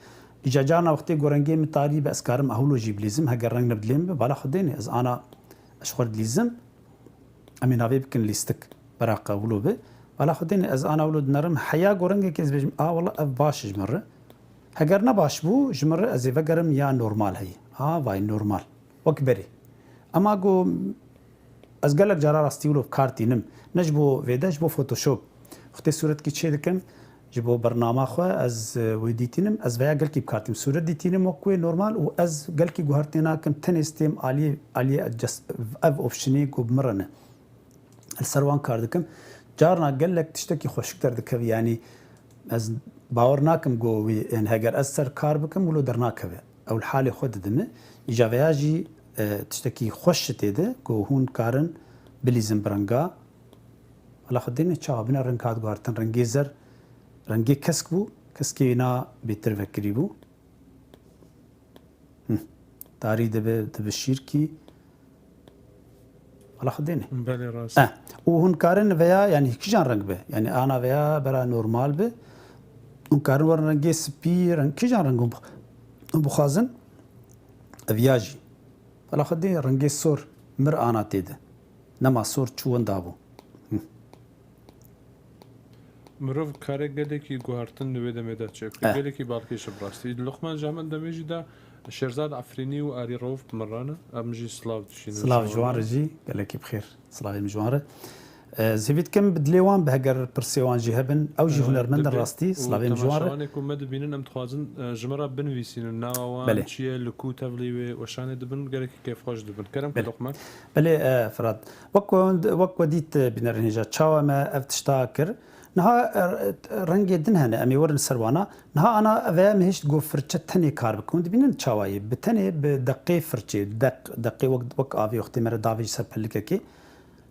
Îca carna wextê ku rengê min tarî be, ez karim ew wilo jî bilîzim, heger reng ne bi dilê min be, bala xwe dêne, ez ana, ez ji xwe dilîzim, em ê navê bikin lîstik, beraqa wilo be. Bala xwe dêne, ez ana wilo dinerim, heya ku rengekê ez bêjim, a wela ev baş e ji min re. Heger ne baş bû, ji min re ez ê vegerim ya normal heye. A vay normal. Wek berê. Ema ku ez gelek cara rastî wilo bi kar tînim. Ne ji bo vêde, ji bo Photoshop. Wextê sûretkî çê dikim, ji bo bernama xwe ez, e, wê dîtînim. Ez veya gelkî bi kar tînim. Sûret dîtînim wek wê normal û ez gelkî guhertê nakim. Tenê stêm aliyê, aliyê ces-, ev optionê ku bi min re ne. Li ser wan kar dikim. Carna gelek tiştekî xweşik derdikeve. Yanî ez bawer nakim ku wî, yanî heger ez ser kar bikim, wilo dernakeve. Ew li halê xwe didime. Îca veya jî, e, tiştekî xweş ji tê de ku hûn karin bilîzin bi renga. Wela xwe dêne çawa bine reng hat guhartin. Rengê zer, rengê kesk bû. Keskê wîna bêtir vekirî bû. Hı. Tarî dibe, dibe şîrkî. Wela xwe dêne. Belê, rast. Eh, û hûn karin veya, yanî, kîjan reng be? Yanî, ana veya bera normal be. Hûn karin werin rengê spî, reng, kîjan reng hûn bix-, hûn bixwazin? Ev ya jî. Wela xwe dê rengê sor mir ana tê de. Nema sor çû wenda bû. Hı. Mirov kare gelekî guhartin li wê demê de çêbike. Eh. Gelekî balkêş e bi rastî. Luqman ji heman demê jî de Şêrzad Efrînî û Arî Rauf bi min re ne. Em jî silav dişînin. Silav ji wan re jî, gelekî bi xêr. Silavê min ji wan re. Eh, ez hêvî dikim bi dilê wan be, heger pirsê wan jî hebin. Ew jî hunermend in rastî. Silavê min ji wan re. Temaşevanê ku me dibînin, em dixwazin, eh, ji me re binivîsînin. Nava wan çi ye, li ku tevlî wê weşanê dibin, gelekî kêfxweş dibin. Kerem ku Luqman. Belê, eh, Firat. Wek ku, wek ku dît, eh, bînerên hêja, çawa me ev tişta kir. Niha, e, rengê din hene, em ê werin ser wana. Niha ana veya me hişt ku firçe tenê kar bikin. Hûn dibînin çawa ye? Bi tenê, bi deqê firçê, deq, deqê wek, wek avê wextê me re davêjî ser pelikekê. Li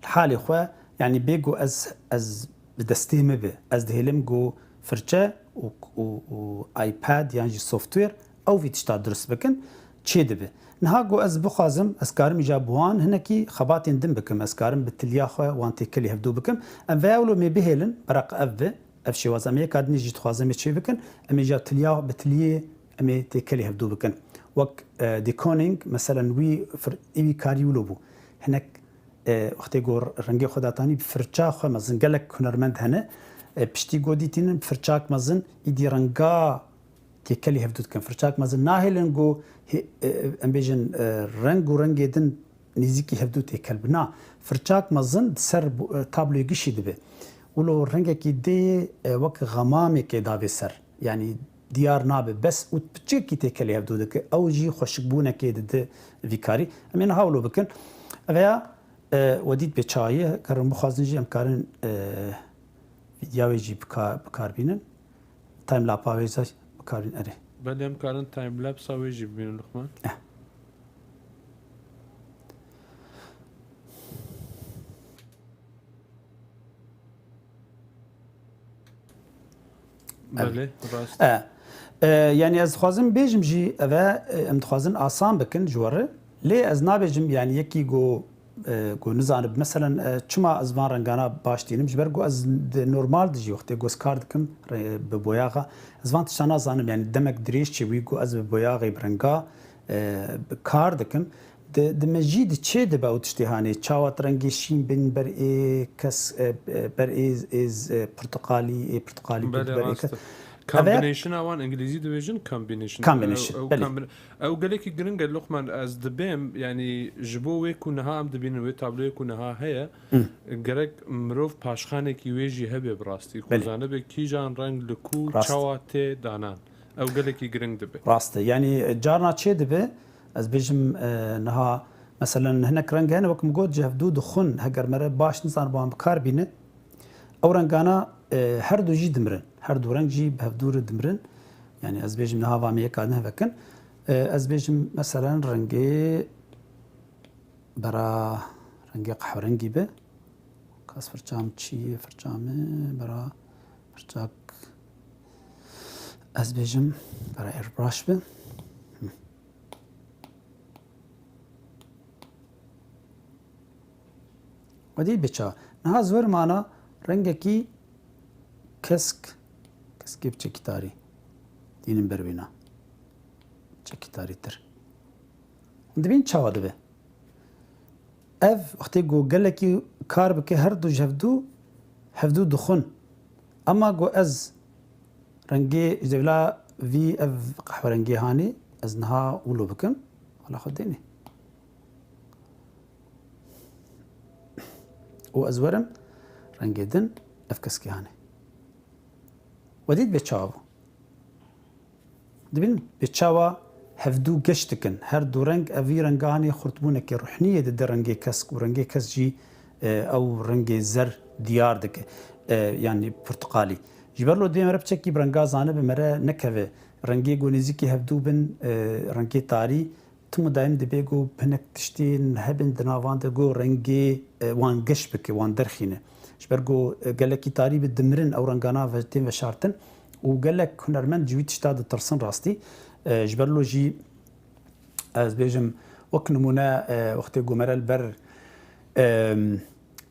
halê xwe, yanî bê ku ez, ez bi destê me be, ez dihêlim ku firçe û, û, û iPad yan jî software ew vî tişta dirust bikin, çê dibe. Niha ku ez bixwazim, ez karim îcar bi wan hinekî xebatên din bikim, ez karim bi tiliya xwe wan têkelî hevdû bikim. Em veya wilo em ê bihêlin, beraq ev be, ev şêwaz em ê yeka dinê jî dixwazin em ê çê bikin, em ê îcar tiliya, bi tiliyê em ê têkelî hevdû bikin. Wek, e, deconing, meselen wî fir-, î wî karî wilo bû. Hinek, e, wextê ku rengê xwe datanî, bi firça xwe mezin gelek hunermend hene. E, piştî ku dîtînin, bi firçak mezin îdî renga têkelî hevdû dikin. Firçak mezin nahêlin ku hê-, e, em bêjin, e, reng û rengê din nêzîkî hevdû têkel bi. Na, firçak mezin di ser bu-, e, tabloyê gişî dibe. Wilo rengekî dê, e, wek xemamekê davê ser. Yanî diyar nabe. Bes û piçekî têkelî hevdû dike. Ew jî xweşikbûnekê dide vî karî. Em ê niha wilo bikin. Veya, e, we dît bê çawa ye. Ger em bixwazin jî em karin, e, vîdya wê jî bi ka-, bi kar bînin. Timelapse wê jî bikarin erê. Belê, em karin timelapse wê jî bibînin, Luqman. Eh. Belê, rast. Eh. Eh, yanî ez dixwazim bêjim jî, ev e, em dixwazin asan bikin ji we re. Lê ez nabêjim, yanî yekî ku e, ku nizanib. Meselen, e, çima ez van rengana baş tînim? Ji ber ku ez di normal dijî wextê ku ez kar dikim, re-, bi boyaxa, ez van tişta nazanim. Yanî demek dirêj çêbûyî ku ez bi boyaxê, bi renga, e, bi kar dikim. Di, di mejî di çê dibe ew tiştê hanê. Çawa tu rengê şîn bên ber ê kes, e, e, ber ê, ê, e, pirtuqalî, ê pirtuqalî Belê, ber ê rast kes. E. Combination-a wan, îngilîzî dibêjin combination. Combination, Ew, ew belê. combin-, Ew gelekî giring e, Luqman. Ez dibêm, yanî ji bo wê ku niha em dibînin, wê tabloyê ku niha heye, Hı. gerek mirov paşxanekî wê jî hebe bi rastî. Ku Belê. zanibe kîjan reng li ku Rast. çawa tê danan. Ew gelekî giring dibe. Rast e. Yanî, e, carna çê dibe, ez bêjim, e, niha, meselen, hinek reng hene, wek min got, ji hevdû dixwin, heger mere baş nizanibe wan bi kar bîne, Ew rengana, e, her du jî dimirin. Her du reng jî bi hevdû re dimirin. Yanî ez bêjim niha va me yeka din hevekin. E, ez bêjim, meselen, rengê bera rengê qehwerengî be. Kas firça min çi ye? Firça min bera firçak, ez bêjim, bera airbrush be. Hı. Xwedî biça. Niha zor mana rengekî kesk, keskê bi çekî tarî. Dînin ber wîna. Çekî tarîtir. Hûn dibîn çawa dibe? Ev wextê ku gelekî kar bike, her du ji hevdû, hevdû dixwin. Ema ku ez rengê ji devla vî ev qehwerengê hanê, ez niha wilo bikim, hala xwe dênê. Û ez werim rengê din ev keskê hanê. We dît bê çawa bû? Dibîn bê çawa hevdû geş dikin. Her du reng, ev vî renga hanê xurtbûnekê ruhniyê dide rengê kesk û rengê kesk jî, e, ew rengê zer diyar dike. E, yanî purtiqalî. Ji ber lo dê mere piçekî bi renga zanibe mere nekeve. Rengê ku nêzîkî hevdû bin, e, rengê tarî, tim û daîm dibê ku hinek tiştên hebin di navan de ku rengê, e, wan geş bike, wan derxîne. Ji ber ku, e, gelekî tarî bi dimirin ew rengana ve-, tên veşartin û gelek hunermend ji wî tişta ditirsin rastî. E, ji ber lo jî ez bêjim, wek nimûne, e, wextê ku mere li ber, e,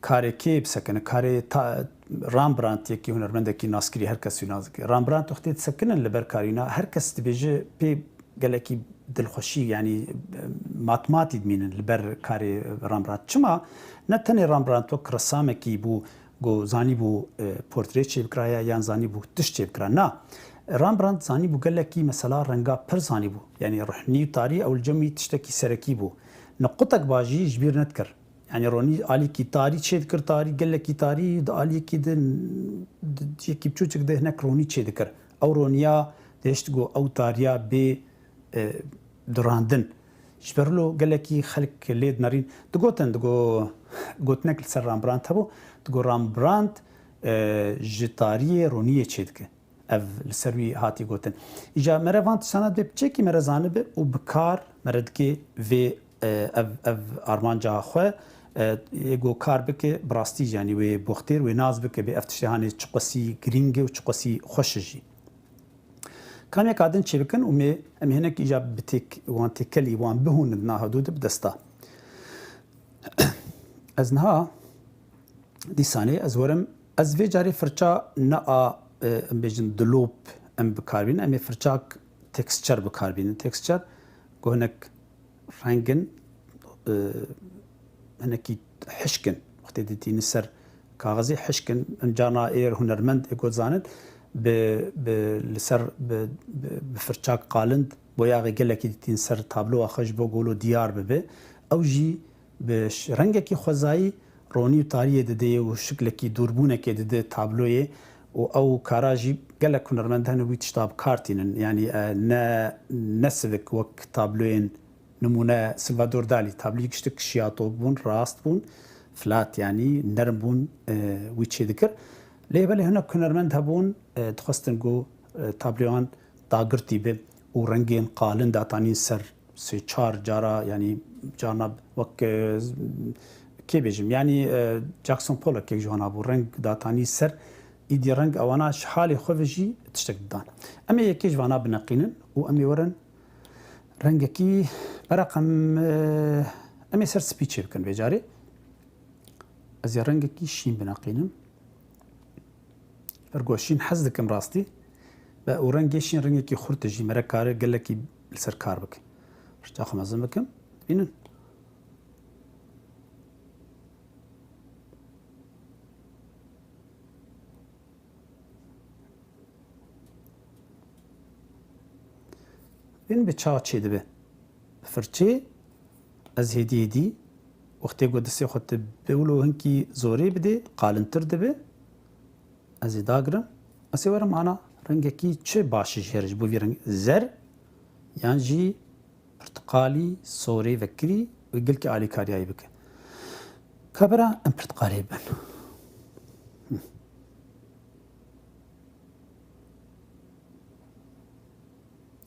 karê kê bisekine, karê ta-, Rembrandt, yekî hunermendekî naskirî, her kes wî nas dike. Rembrandt wextê disekinin li ber karîna, her kes dibêje pê gelekî dilxweşî, yanî, e, matmatî dimînin li ber karê Rembrandt. Çima? Ne tenê Rembrandt wek resamekî bû, ku zanîbû, e, portre çêbikiraya yan zanîbû tişt çêbikira. Na. Rembrandt zanîbû gelekî mesela renga pir zanîbû. Yanî ruhnî û tarî ew li cem wî tiştekî serekî bû. Ne qutek ba jî ji bîr nedikir. Yanî ronî alîkî tarî çêdikir, tarî, gelekî tarî, di aliyekî din, di, di yekî biçûçik de hinek ronî çêdikir. Ew roniya dihişt ku ew tariya bê, e, durandin. Ji ber lo gelekî xelk lê dinerîn. Digotin, digo, gotinek li ser Rembrandt hebû, digo Rembrandt, e, ji tariyê roniyê çêdike. Ev li ser wî hatî gotin. Îca mere van tiştana dê piçekî mere zanibe û bi kar mere dike vê, e, ev, ev armanca xwe, e, yê ku kar bike, bi rastî jî, yanî wê boxtêr, wê nas bike, bê ev tiştê hanê çiqasî girîng e û çiqasî xweş e jî. Kamyeka din çêbikin û mê, em hinek îca bi têk-, wan têkelî wan bihûnin di nahedû de bi desta. Ez niha dîsanê ez werim, ez vê carê firça ne a, e, em bêjin dilop em bi kar bînin, em ê firçak texture bi kar bînin. Texture ku hinek rengin, e, hinekî hişk in. Wextê ditînin ser kaxizê hişk in. Em carna êr hunermend ê ku zanin bi, bi, li ser bi, bi, bi firçak qalind boyaxê gelekî ditînin ser tabloya xwe ji bo golo diyar bibe. Ew jî bi ş-, rengekî xwezayî ronî û tariyê dide û şiklekî dûrbûnekê dide tabloyê û ew kara jî gelek hunermend hene wî tişta bi kar tînin. Yanî, e, ne, ne sivik wek tabloyên nimûne Salvador Dalî, tabloyê giştik şiyato bûn, rast bûn, flat yanî nerm bûn, e, wî çêdikir. Lê belê hinek hunermend hebûn, e, dixwestin ku, e, tabloyan dagirtî be û rengên qalin datanîn ser sê çar cara, yanî carna wek, e, kê bêjim, yanî, e, Jackson Pollock yek ji wana bû, reng datanî ser, îdî reng ewana ji halê xwe ve jî tiştek didan. Em ê yekê ji vana bineqînin û em ê werin rengekî beraq em, e, em ê ser spî çêbikin vê carê. Ez ê rengekî şîn bineqînim. Ergo şîn hez dikim rastî. Be û rengê şîn rengekî xurt e jî, mere kare gelekî li ser kar bike. Firça xwe mezin bikim. Bînin. Bîn bi çawa çêdibe. Bi firçê ez hêdî hêdî, wextê ku destê xwe tu bi wilo hinkî zorê bidê, qalintir dibe. Ez ê dagirim. Ez ê werim ana rengekî çi baş e ji her ji bo vî reng, zer yan jî pirtiqalî, sorê vekirî û gilkî alîkariyayî bike. Ka bira em pirtiqalî bin.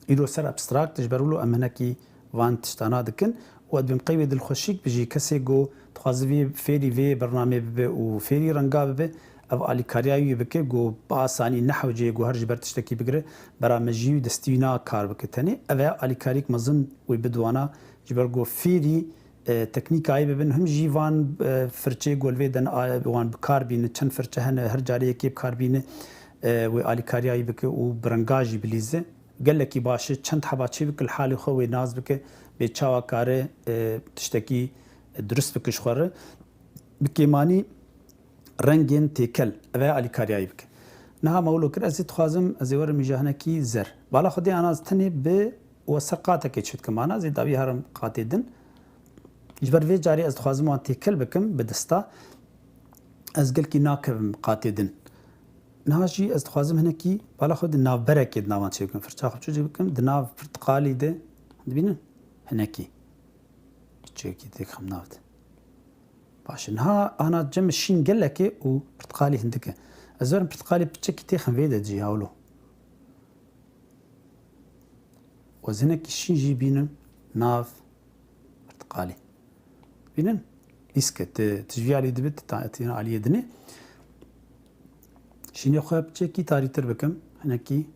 Îro ser abstract, ji ber wilo em hinekî van tiştana dikin û ez dibêm qey wê dilxweşîk bijî kesê ku dixwaze vê fêrî vê bernamê bibe û fêrî renga bibe, ev alîkariya wî bike ku bi asanî ne hewce ye ku her ji ber tiştekî bigire, bera mejî û destî wî na kar bike tenê. Ev e alîkariyek mezin wê bidwana, ji ber ku fêrî, e, teknîkayê bibin, him jî van, e, firçeyê ku li vê den a, wan bi kar bîne, çend firçe hene, her carê yekê bi kar bîne, e, wê alîkariya wî bike û bi renga jî bilîze. Gelekî baş e, çend heba çê bike, li halê xwe wê nas bike, bê çawa kare, e, tiştekî durist bike ji xwe re. Bi kêmanî rengên têkel, ev e alîkariya wî bike. Niha me wilo kir, ez ê dixwazim, ez ê werim îja hinekî zer. Bala xwe dê ana ez tenê bi û ez ser qatekê çêdikim ana, ez ê dawî herim qatê din. Ji ber vê carê ez dixwazim wan têkel bikim bi desta. Ez gelkî nakevim qatê din. Niha jî ez dixwazim hinekî bala xwe di navberekê di navan çêbikim. Firça xwe çû çêbikim, di nav pirtiqalî de dibînin hinekî. Piçekî têk xem nav de. Baş e. Niha ana cem şîn gelek e û pirtiqalî hindik e. Ez werim pirtiqalî piçekî têxim vê de cî hewlo. Û ez hinekî şîn jî bînim nav pirtiqalî. Bînin? Îske, ti, ti ji vî alî dibe, ti ta-, ti aliyê dinê. Şînê xwe piçekî tarîtir bikim. Hinekî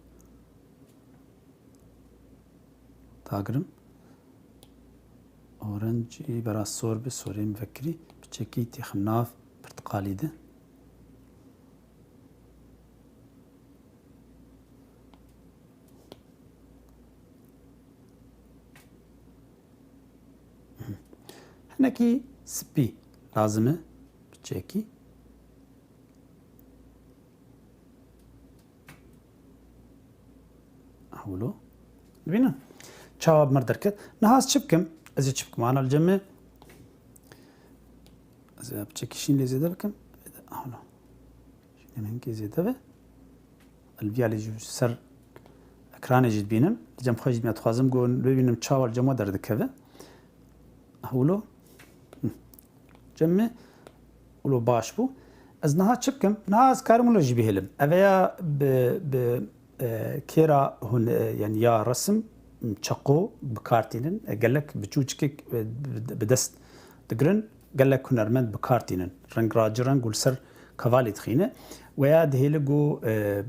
dagirim. Orencî bera sor bi, sorê min vekirî. Piçekî têxim nav pirtiqalî de. Hinekî spî lazim e. Piçekî. Hewlo. Dibînin? Çawa bi mir derket? Niha ez çi bikim? Ez ê çi bikim? Ana li cem me. Ez ê piçekî şîn lê zêde bikim. Hewlo. Şînê min hinkê zêde be. Li vîya lê jî ser ekranê jî dibînim. Li cem xwe jî dibînim. Dixwazim ku bibînim çawa li cem we derdikeve. Hewlo. Hı. Cem me wilo baş bû. Ez niha çi bikim? Niha ez karim wilo jî bihêlim. Ev ya bi, bi, e, kêra hune-, e, yani ya resim, çeqo bi kar tînin. E, gelek biçûçikek, e, bi, bi dest digirin. Gelek hunermend bi kar tînin. Reng racireng û li ser kevalê dixîne. Weya dihêle ku, e,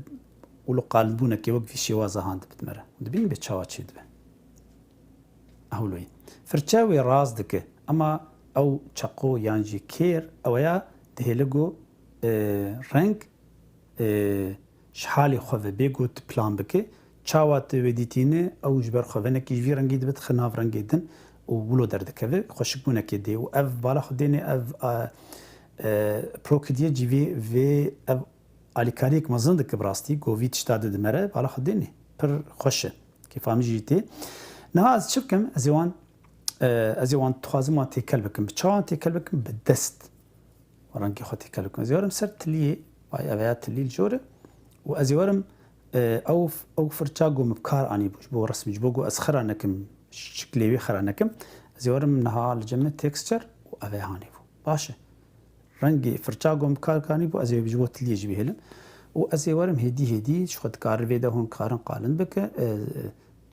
wilo qalindbûnekê wek vî şêwaza han dibit me re. Dibînin bê çawa çê dibe. Hewloyî. Firçe wê rast dike. Ema ew çeqo yan jî kêr, ew ya dihêle ku, e, reng, e, ji halê xwe ve bê ku tu plan bike. Çawa tu wê dîtîne, ew ji ber xwe venekî ji vî rengî dibe, dixe nav rengê din û wilo derdikeve. Xweşikbûnekê dê. Û ev bala xwe dêne, ev, a, e, prokidiye cî vê, vê ev alîkariyek mezin dike bi rastî, ku vî tişta dide me re, bala xwe dêne. Pir xweş e. Kêfa min jî tê. Niha ez çi bikim? Ez ê wan, e, ez ê wan dixwazim wan têkel bikim. Bi çawan têkel bikim? Bi dest. Rengê xwe têkel bikim. Ez ê werim ser tiliyê. Vay, ev ya tilî li jor e. Û ez ê werim, e, ew, ew firça ku min bi kar anîbû ji bo resim, ji bo ku ez xira nekim, şiklê wê xira nekim. Ez ê werim niha li cem min texture û ev ê hanê bû. Baş e. Rengê firça ku min bi kar anîbû, ez ê ji bo tiliyê jî bihêlim. Û ez ê werim hêdî hêdî, ji xwe dikare vê de hûn karin qalin bike, e,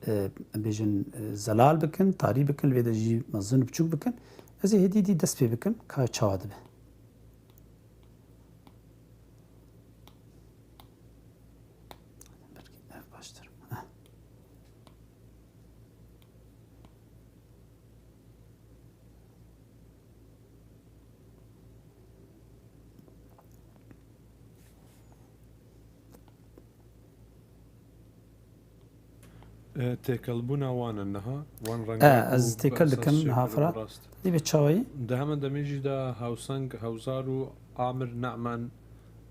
e, em bêjin, e, zelal bikin, tarî bikin, li vê de jî mezin û biçûk bikin. Ez ê hêdî hêdî dest pê bikim, ka çawa dibe. Belkî ev baştir. Heh. E, têkelbûna wan e niha, wan rengek E, ez û têkel esas dikim niha çêkiribû fira. Rast. Dî bi çawayî? Di hemen demê jî de Hewseng Hewzar û Amir Ne'man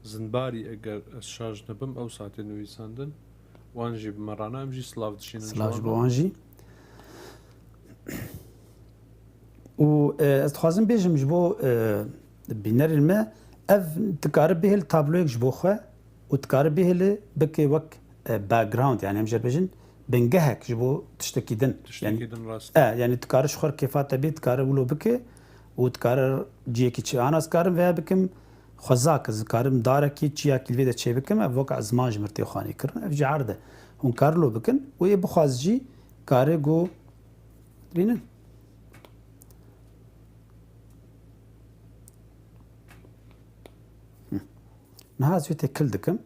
Zinbarî, eger ez şaş nebim, ew saetê nivîsandin. Wan jî bi me rana, em jî silav dişînin ji Silav wan ji bo re. Wan jî. Û, e, ez dixwazim bêjim ji bo, e, bînerên me, ev dikare bihêl tabloyek ji bo xwe û dikare bihêle bike wek, e, background, yani em jê re bêjin bingehek ji bo tiştekî din. Tiştekî Yani, din, rast. E, yani dikare ji xwe re kêfa te bê, dikare wilo bike û dikare ciyekî çi. Ana ez karim veya bikim xwezak, ez karim darekî çiyakî li vê de çê bikim, ev wek ezman ji mir tê xwanî kirin, ev jî erd e. Hûn kar lo bikin û yê bixwaz jî kare ku dibînin. Niha ez wê têkil dikim.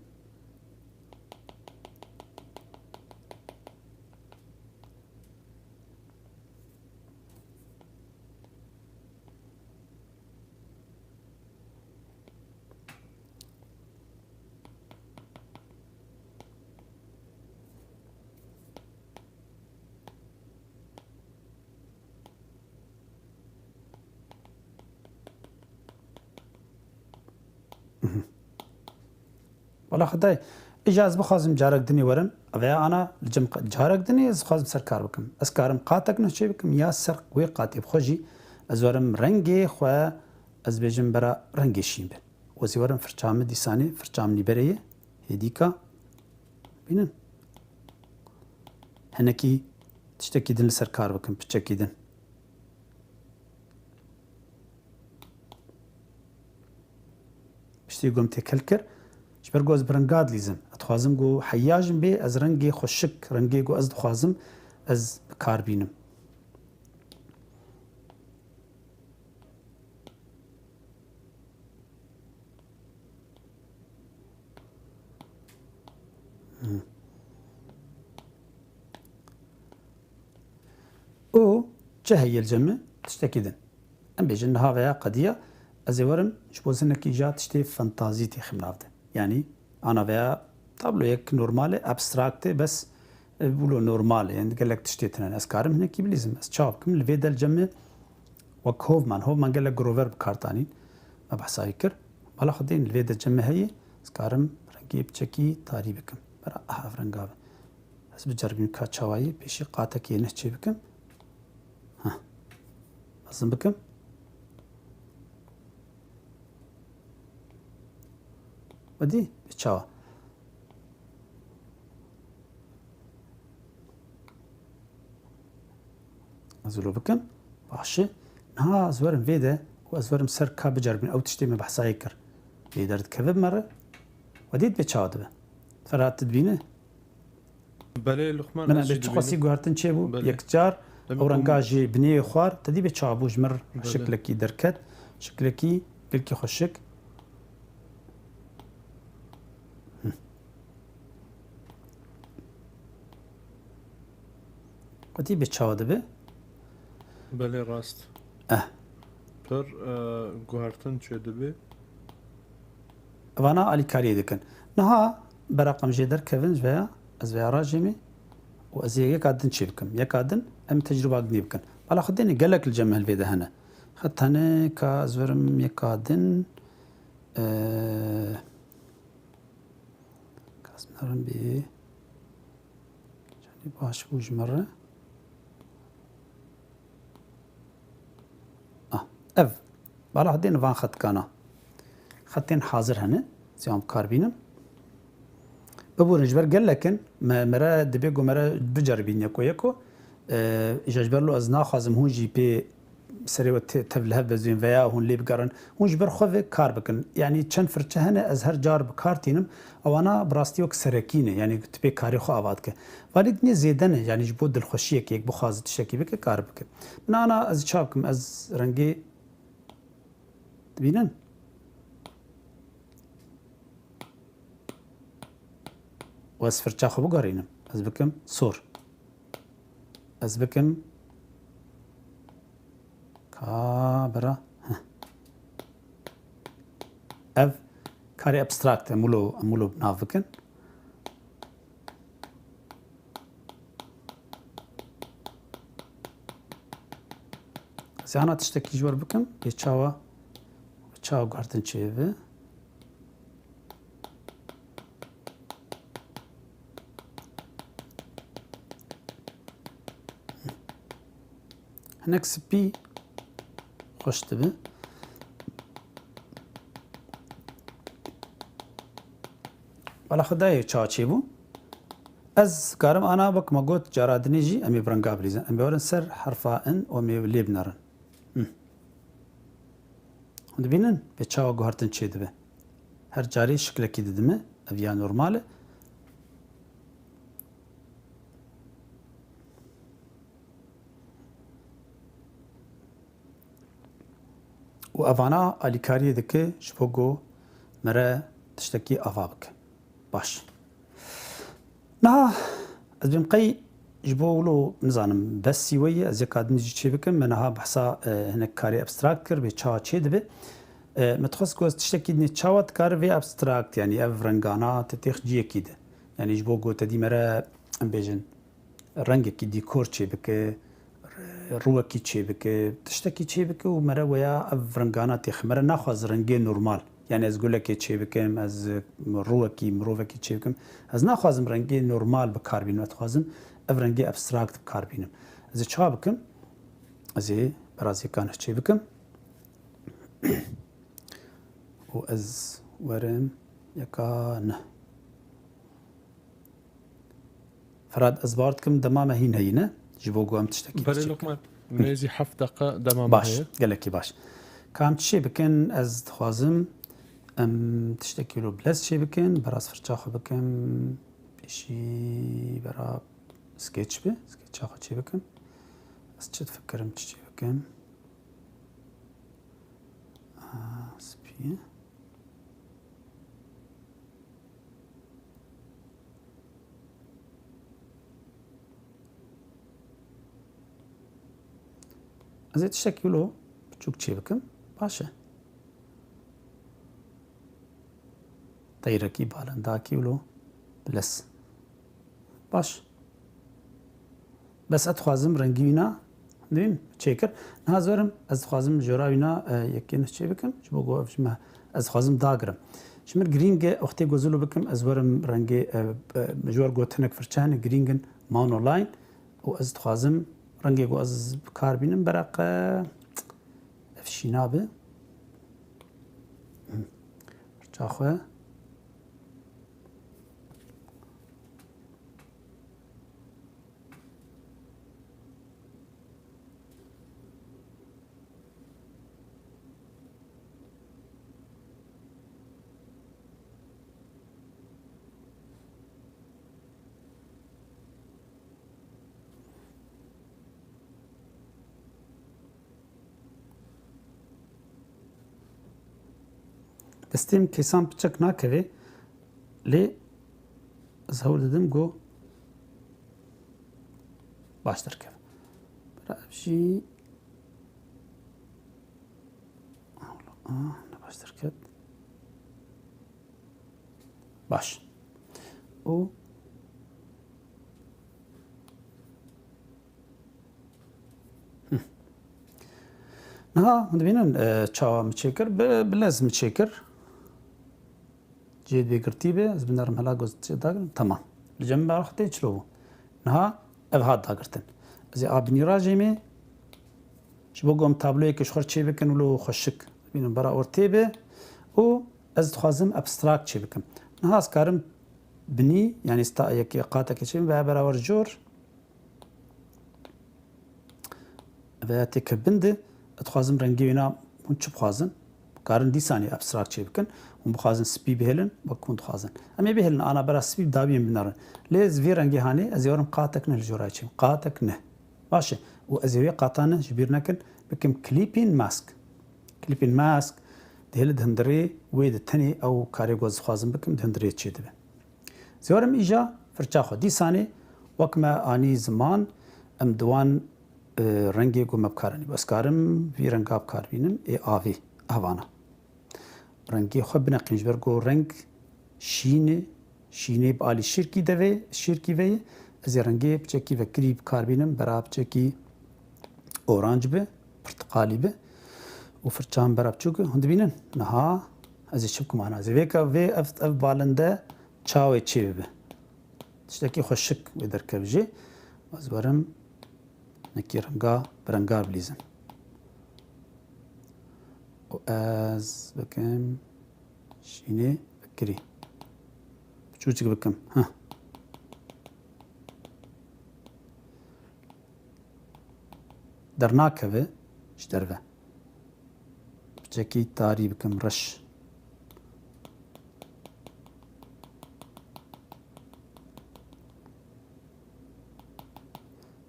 Wala Xwedayê, îja ez bixwazim carek dinê werim, veya ana li cem qe-, carek dinê ez dixwazim ser kar bikim. Ez karim qatek nuh çê bikim ya ser wê qatê bi xwe jî ez werim rengê xwe, ez bêjim bera rengê şîn bin. Wezî werim firça min dîsanê, firça min nîberê ye, hêdîka. Bînin. Hinekî tiştekî din li ser kar bikim, piçekî din. Piştî ku em têkil kir, ji ber ku ez bi renga dilîzim. Ez dixwazim ku heya jin bê, ez rengê xweşik, rengê ku ez dixwazim, ez bi kar bînim. Hmm. Û çi heye li cem min? Tiştekî din. Em bêjin niha veya qediya, ez ê werim ji bo zinekî ja tiştê fantazî têxim nav de. Yanî ana veya tabloyek normal e, abstract e, bes, e, wilo normal e, yani gelek tiştê tune ne. Ez karim hinekî bilîzim. Ez çawa bikim? Li vê de li cem min wek hovman, hovman gelek grover bi kar tanîn. Me behsa wî kir. Bala xwe tên li vê de cem min heye, ez karim rengê piçekî tarî bikim. Bera aha ev renga be. Ez biceribînim ka çawa yê, pêşî qatekê nuh çê bikim. Heh. Mezin bikim. Wedî bi çawa. Ez wilo bikim. Baş e. Niha ez werim vê de û ez werim ser ka biceribînim. Ew tiştê me behsa yê kir. Lê derdikeve bi me re. Wedî dibê çawa dibe. Ferhat, tu dibîne? Belê, Luqman, Min ez jî bê çiqasî dibînim. Guhertin çêbû, belê, yekcar, demê ew renga ku jî binê xwar, te dî bê çawa bû ji min re. Belê. Şiklekî derket, şiklekî gelkî xweşik. Hı. Xwedî bê çawa dibe? Belê, rast. Eh. Pir, e, guhertin çêdibe. Vana alîkariyê dikin. Niha beraq em jê derkevin ji veya, ez veya rajê me û ez ê yeka din çê bikim. Yeka din em tecrûba dinê bikin. Bala xwe dêne gelek li cem hilvê de hene. Xet hene ka ez werim yeka din, e, ka ez nerim bê. Canî baş bû ji min re. Ah, ev. Bala xwe dêne van xetkana. Xetên hazir hene. Zî em kar bînin. Biborin ji ber gelek in. Me, me re dibê ku me re biceribîn yeko yeko. E, îja ji ber lo ez naxwazim hûn jî pê serê we te-, tev li hev bezûyên veya hûn lê bigerin. Hûn ji ber xwe ve kar bikin. Yanî çend firçe hene ez her car bi kar tînim. Ewana bi rastî wek serekî ne. Yanî tu pê karê xwe ava dike. Valî dinê zêde ne. Yanî ji bo dilxweşiyekê yek bixwaze tiştekî bike, kar bike. Min ana ez çawa bikim? Ez rengê dibînin. Û ez firça xwe bigarînim. Ez bikim sor. Ez bikim ka bira. Heh. Ev karê abstract em wilo, em wilo bi nav bikin. Ez ana tiştekî ji we re bikim, bê çawa, çawa guhertin çêbe. Hinek spî xweş dibe. Wala Xwedayê çawa çêbû. Ez karim ana wek me got cara dinê jî em ê bi renga bilîzin. Em ê werin ser herfa in û em ê lê binerin. Hûn dibînin vê çawa guhertin çêdibe. Her carî şiklekî didime. Ev ya normal e. Û evana alîkariyê dike ji bo ku mere tiştekî ava bike. Baş. Niha ez bêm qey ji bo wilo nizanim besî we ye, ez yeka din jî çê bikim. Me niha behsa, e, hinek karê abstract kir, bê çawa çê dibe. E, me dixwest ku ez tiştekî dinê çawa dikare vê abstract, yanî ev rengana te têx ciyekî de. Yanî ji bo ku te dî mere, em bêjin, rengekî dîkor çê bike, rûwekî çê bike, tiştekî çê bike û mere weya ev rengana têxe. Mere naxwaz rengê normal. Yani ez gulekê çê bikim, ez rûwekî, mirovekî çê bikim. Ez naxwazim rengê normal bi kar bînim. Ez dixwazim ev rengê abstract bi kar bînim. Ez ê çawa bikim? Ez ê berazîkan çê bikim. Û ez werim yeka ne. Ferhat, ez bawer dikim dema me hîn heyî ne? Ji bo ku em tiştekî Belê biçî bikin. Lokman, nêzî heft deqa dema me Baş, heye. Gelekî baş. Ka em çi çê bikin, ez dixwazim em tiştekî wilo bilez çê bikin, beraz firça xwe bikim, pêşî bera sketch bi, sketcha xwe çê bikim. Ez çi difikirim, çi çê bikim? Aa, spî. Ez ê tiştekî wilo biçûk çê bikim. Baş e. Teyrekî balindakî wilo bilez. Baş. Bes ez dixwazim rengî wîna, dibîn, çêkir. Niha ez werim, ez dixwazim jora wîna, e, yekê neh çê bikim. Ji bo ku ev ji me, ez dixwazim dagirim. Ji min girîng e, wextê ku ez wilo bikim, ez werim rengê, e, e, ji wer gotinek firçe hene, girîng in, monoline. Û ez dixwazim rengê ku ez bi kar bînim, bereqe ev şîna be. Firça xwe. Destê min kêsan piçek nakeve, lê ez hewl didim ku baş derkeve. Bira ev jî, ah, ne baş derket. Baş. Û Hı. Niha hûn dibînin, e, çawa min çêkir? Bi, bi lez min çêkir. Cihê bêgirtî be, ez binerim hela goz çê dagirin. Temam. Li cem min baraxtê çilo bû. Niha ev hat dagirtin. Ez ê a binî rajêmê. Ji bo ku em tabloyeke ji xwe çê bikin, wilo xweşik. Bînin bera ortê be. Û ez dixwazim abstract çê bikim. Niha ez karim binî, yanî sta yekê qateke çê bikim, veya berawer jor. Veya têke bin de, ez dixwazim rengê wîna hûn çi bixwazin? Karin dîsanê abstract çê bikin. Hûn bixwazin spî bihêlin, wek hûn dixwazin. Em ê bihêlin, ana bera spî bi dawiyê binerin. Lê ez vê rengê hanê, ez ê werim qatek ne li jorayê çê. Qatek ne. Baş e. Û ez ê wê qata ne, ji bîr nekin, bikim clipping mask. Clipping mask dihêle di hundirê wê de tenê ew karê ku ez dixwazim bikim, di hundirê çê dibe. Zêwarim îja firça xwe. Dîsanê wek me anî ziman, em di wan, e, rengê ku me bi kar anî. Ez karim vî renga bi kar bînim, ê avê, evana. Rengê xwe bineqîn ji ber ku reng şîn e, şînê bi alî şîrkî de ve, şîrkî ve ye. Ez ê rengê piçekî vekirî bi kar bînim, bera piçekî oranc be, pirtiqalî be û firçan bera biçûk e. Hûn dibînin? Niha ez ê çi bikim ana? Ez ê vêka vê ev, ev balinde çawê çê bibe. Tiştekî xweşik wê derkev jê. Ez werim nekî renga bi renga bilîzim. Û ez bikim şînê fikirî. Biçûçik bikim. Heh. Dernakeve ji derve. Piçekî tarî bikim, reş.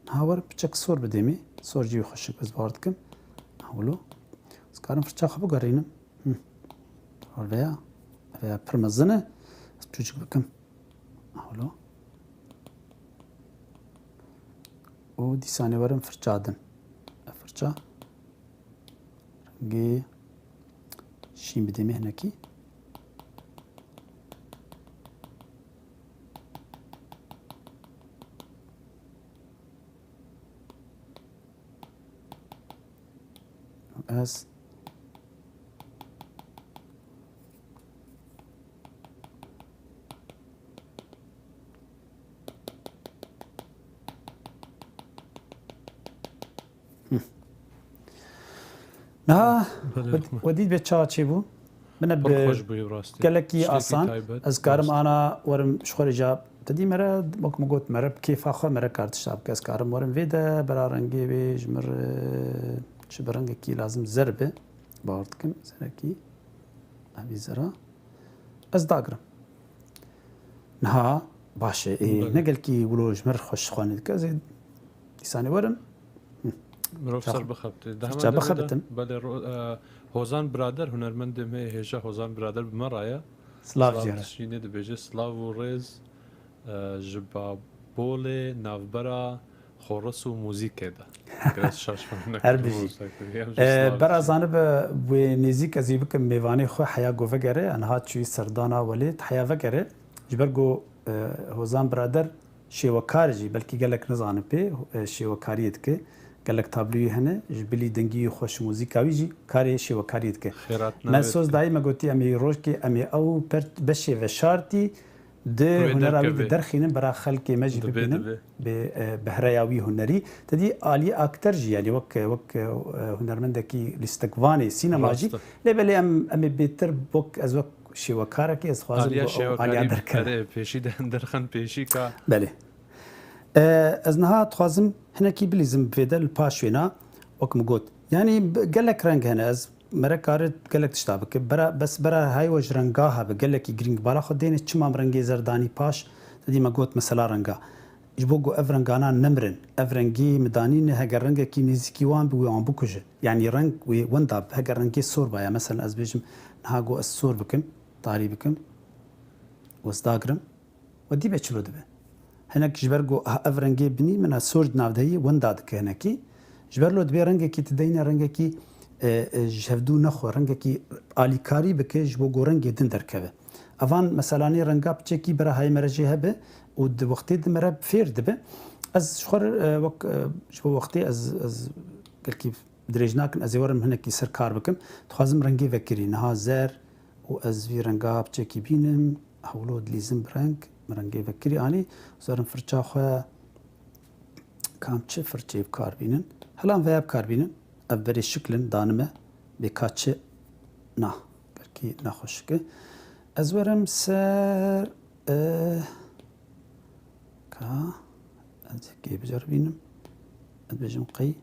Niha werim piçek sor bidêmê. Sor jî wî xweşik, ez bawer dikim. Niha wilo. Ez Karim firça xwe bigerînim. Hı. Orveya. Veya pir mezin e. Ez çûçik bikim. Holo. Û dîsanê werim firça din. Firça. Rengê şîn bidê me hinekî. Ez Niha Belê, we, rehmet. We dît bê çawa çêbû? Bine Pir bi xweş bûyî bi rastî. Gelekî Tiştekî asan. Taybet, Ez karim rast. Ana werim ji xwe re ja. Te dî mere, wek min got, mere bi kêfa xwe mere kar tişta bike. Ez karim werim vê de bera rengê wê ji mir, e, çi bi rengekî lazim zer be. Bawer dikim, zerekî. Evî zera. Ez dagirim. Niha baş e. Ê, Belê. Ne gelkî wilo ji mir xweş xwanê dike. Ez ê dîsanê werim. Hı. Mirov Çax-, ser bixebitê. Di çax hemen de bixebitim. Belê ro-, e, Hozan Birader, hunermendê me hêja Hozan Birader bi me re ye. Silav Silav jê re. Şînê dibêje, silav û rêz, e, ji Babolê navbera Xoris û muzîkê de. Biraz şaşmane Her bijî. Em jî E, silav bera dikin. Zanibe wê nêzîk ez ê bikim mêvanê xwe heya ku vegere, en hat çûyî serdana welê, heya vegere. Ji ber ku, e, Hozan Birader şêwekar jî, belkî gelek nizanin pê, e, şêwekariyê dike. Gelek tabloyê hene, ji bilî dengî xweş û muzîka wî jî karê şêwekariyê dike. Xêrat Me navê soz dike. Dayî me gotî em ê rojkê, em ê ew per-, beşê veşartî di Wê hunera wî de derkeve. Derxînin, bera xelkê me jî Dibê, bibînin. Dibê. Bi, e, behreya wî hunerî. Te dî alî akter jî, yanî wek, wek, e, hunermendekî lîstikvanê sînema jî. Rast e. Lê belê em, em ê bêtir wek, ez wek şêwekarekî ez dixwazim Aliya ku ew aliya şêwekarî derkeve. Erê, pêşî de derxin pêşî ka. Belê. E, ez niha dixwazim hinekî bilîzim vê de li paş wêna, wek min got. Yanî b-, gelek reng hene, ez mere kare gelek tişta bike. Bera, bes bera hay we ji renga hebe, gelekî girîng. Bala xwe dêne çima min rengê zer danî paş, te dî me got mesela renga. Ji bo ku ev rengana nemirin, ev rengî min danîne, heger rengekî nêzîkî wan bi, wê wan bikuje. Yanî reng wê wenda bi, heger rengê sor baya, mesela ez bêjim niha ku ez sor bikim, tarî bikim, û ez dagirim, we dî be çilo dibe. Hinek ji ber ku, ah, ev rengê binî min a sor di nav de yî, wenda dike hinekî. Ji ber lo dibê rengekî tu deyne rengekî, e, e, ji hevdû nexwe, rengekî alîkarî bike ji bo ku rengê din derkeve. Evan meselanê renga piçekî bira hayê me re jê hebe û di wextê di me re fêr dibe. Ez ji xwe re, e, wek, e, ji bo wextê ez, ez gelkî dirêj nakim, ez ê werim hinekî ser kar bikim. Dixwazim rengê vekirî. Niha zer û ez vî renga piçekî bînim. Hewlo dilîzim bi reng, min rengê vekirî anî. Zerim firça xwe kam çi firçeyê bi kar bînin. Helan veya bi kar bînin. Ev berê şiklin danime. Bê ka çi na. Belkî naxweşik e. Ez werim ser, e, ka ez yekê biceribînim. Ez bêjim qey.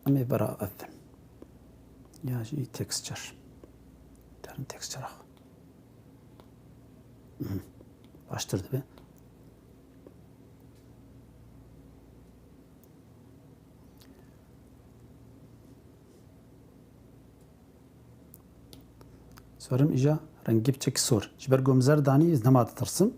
Em ê bera ev bin. Ya jî texture. Derin texture xwe. Mhm. Baştir dibe. Sorim îja rengî piçek sor. Ji ber ku min zer danî, ez nema ditirsim.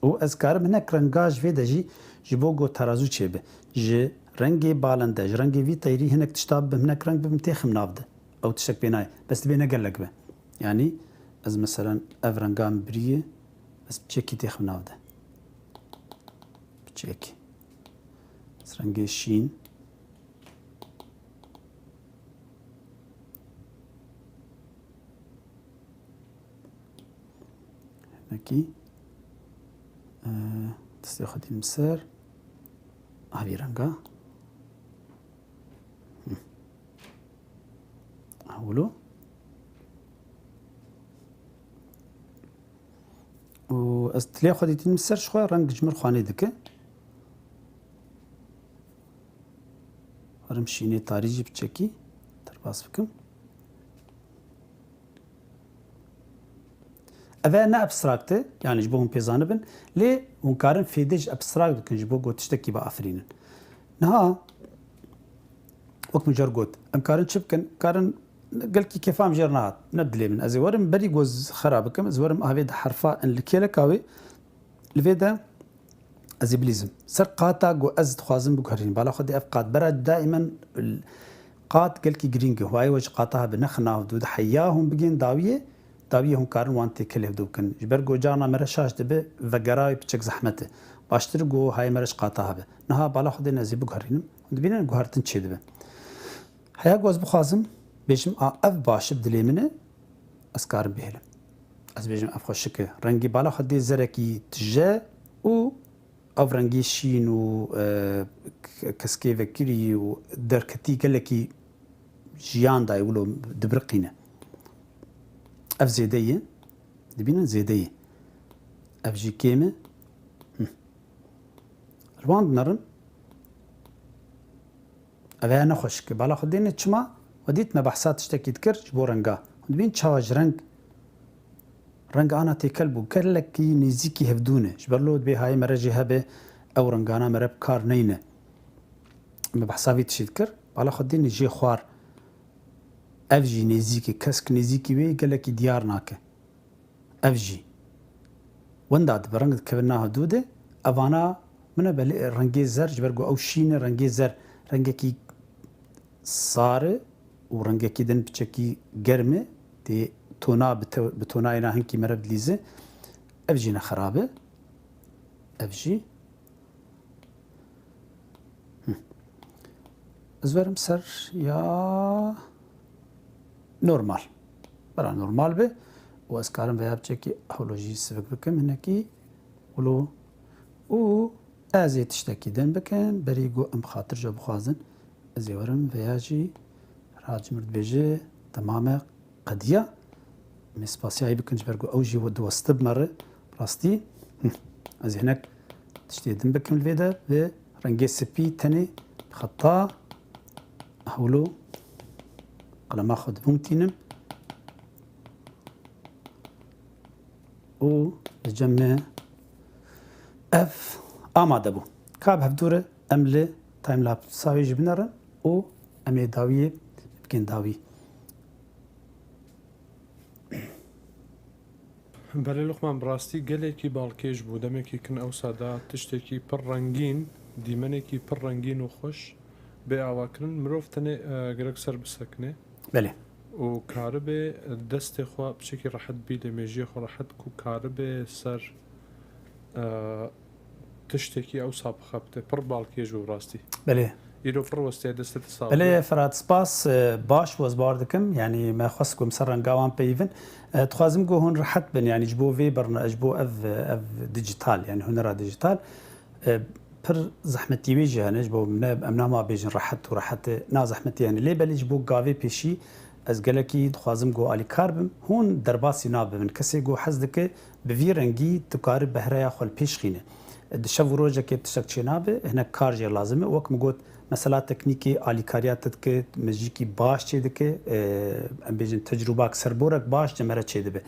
Û ez karim hinek renga ji vê de jî, ji bo ku terazû çêbe. Ji rengê balinde, ji rengê vî teyrî hinek tişta bibim, hinek reng bibim, têxim nav de. Ew tiştek pê nayê. Bes dibê ne gelek be. Yanî ez meselen ev renga min birî ye, ez piçekî têxim nav de. Piçekî. Ez rengê şîn. Hinekî, e, destê xwe dînim ser. Havî renga. Hı. Hewlo. Û ez tilê xwe dîtînim ser, ji xwe reng ji min xwanê dike. Werim şînê tarî jî biçekî derbas bikim. Ev ne abstract e, yani ji bo hûn pê zanibin, lê hûn karin fêdê ji abstract bikin, ji bo ku tiştekî biafirînin. Niha, wek min car got, em karin çi bikin? Karin gelkî kêfa min jê re nehat, ne bi dilê min. Ez ê werim berî ku ez xera bikim, ez werim avê di herfa in li kêleka wê, li vê de ez ê bilîzim. Ser qata ku ez dixwazim biguherînim. Bala xwe dê ev qat bera daimen l-, qat gelkî girîng e. Hûn ê we ji qata hebe nexin nav dû. Di heya hûn bigên dawiyê, dawiyê hûn karin wan têkil hevdû bikin. Ji ber ku carna mere şaş dibe, vegera wê piçek zehmet e. Baştir ku hayê mere ji qata hebe. Niha bala xwe dê ez ê biguherînim. Hûn dibînin guhertin çêdibe. Heya ku ez bixwazim bêjim, a, ev baş e, bi dilê min e, ez karim bihêlim. Ez bêjim ev xweşik e. Rengî bala xwe dê zerekî tije û ev rengî şîn û, e, k-, keskê vekirî û derketî gelekî jiyan dayê wilo dibiriqîne. Ev zêde ye. Dibînin zêde ye. Ev jî kêm e. Hi. Li wan dinerin. Ev heye ne xweşik e. Bala xwe dêne çima? We dît me behsa tiştekî dikir ji bo renga. Hûn dibîn çawa ji reng, reng ana têkel bû. Gelekî nêzîkî hevdû ne. Ji ber lo dibê hayê mere jî hebe, ew rengana mere bi kar neyne. Me behsa vî tiştî dikir. Bala xwe dêne jê xwar. Ev jî nêzîk e. Kesk nêzîkî wê gelekî diyar nake. Ev jî wenda dibe, reng dikevin nav dû de. Evana min e, belê rengê zer, ji ber ku ew şîn e, rengê zer rengekî sar e û rengekî din piçekî germ e. Tê tona bi te-, bi tonayê na hinkî mere dilîze. Ev jî ne xerab e. Ev jî. Hi. Ez werim ser ya normal. Bera normal be û ez karim veya biçekî hewlo jî sivik bikim hinekî wilo û ez ê tiştekî din bikim, berî ku em bi xatir jê bixwazin, ez ê werim veya jî rahat ji mir dibêje temam e. Qediya. Em ê spasiyayî bikin ji ber ku ew jî diwestib me re. Rastî. Hi. Ez ê hinek tiştê din bikim li vê de, bi rengê spî tenê xeta hewlo qelema xwe dibûm tînim. Û li cem me ev amade bû. Ka bi hevdû re em li timelapsa wê jî binerin û em ê dawiyê bikin dawî. Belê Luqman, bi rastî gelekî balkêş bû. Demekî kin ewsa da tiştekî pir rengîn, dîmenekî pir rengîn û xweş bê avakirin. Mirov tenê, e, gerek ser bisekine. Belê. Û karibe destê xwe piçekî rehet bî, lê mêjiyê xwe rehet ku karibe ser, e, tiştekî ewsa bixebite. Pir balkêş bû rastî. Belê. Îro pir westiye, destê te sax be. Belê, Ferhat, spas, e, baş bû, ez bawer dikim. Yanî me xwest ku em ser renga wan peyivin. E, dixwazim ku hûn rehet bin, yanî ji bo vê berna-, ji bo ev, ev dijital, yanî hunera dijital, e, pir zehmetî wê jî hene, ji bo ne, em nama bêjin rehet û rehet e, na zehmetî hene. Lê belê ji bo gavê pêşî ez gelekî dixwazim ku alîkar bim. Hûn derbasî nabibin. Kesê ku hez dike, bi vî rengî tu kari behreya xwe li pêş xîne. Di şev û rojekê tiştek çênabe, hinek kar jê lazim e. Wek min got, mesela teknîkê alîkariya te dike, mejîkî baş çêdike, e, em bêjin tecrûbak serborek baş ji me re çêdibe.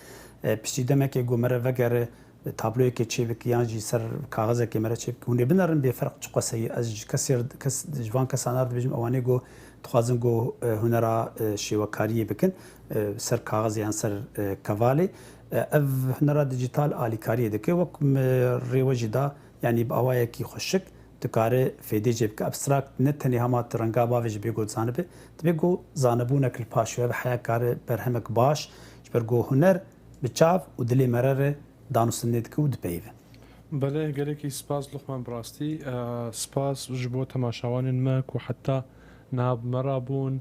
E, piştî demekê ku me re vegere, tabloyekê çêbike yan jî ser kaxizekê me re çêbike. Hûn ê binerin bêferq çi qeseyî. Ez ji kesê, kes, ji van kesan re dibêjim, ewanê ku dixwazin ku, e, hunera, e, şêwekariyê bikin, e, ser kaxizê yan ser, e, kevalê. E, ev hunera dijital alîkariyê dike. Wek me rê we jî da, yanî bi awayekî xweşik dikare fêdê jê bike. Abstract ne tenê hema tu renga bavêjî bê ku zanibe, dibê ku zanebûnek li paş we bi heya kare berhemek baş, ji ber ku huner bi çav û dilê me re re danûstinê dike û dipeyive. Belê, gelekî spas Luqman, bi rastî, e, spas ji bo temaşawanên me ku heta niha bi me re bûn.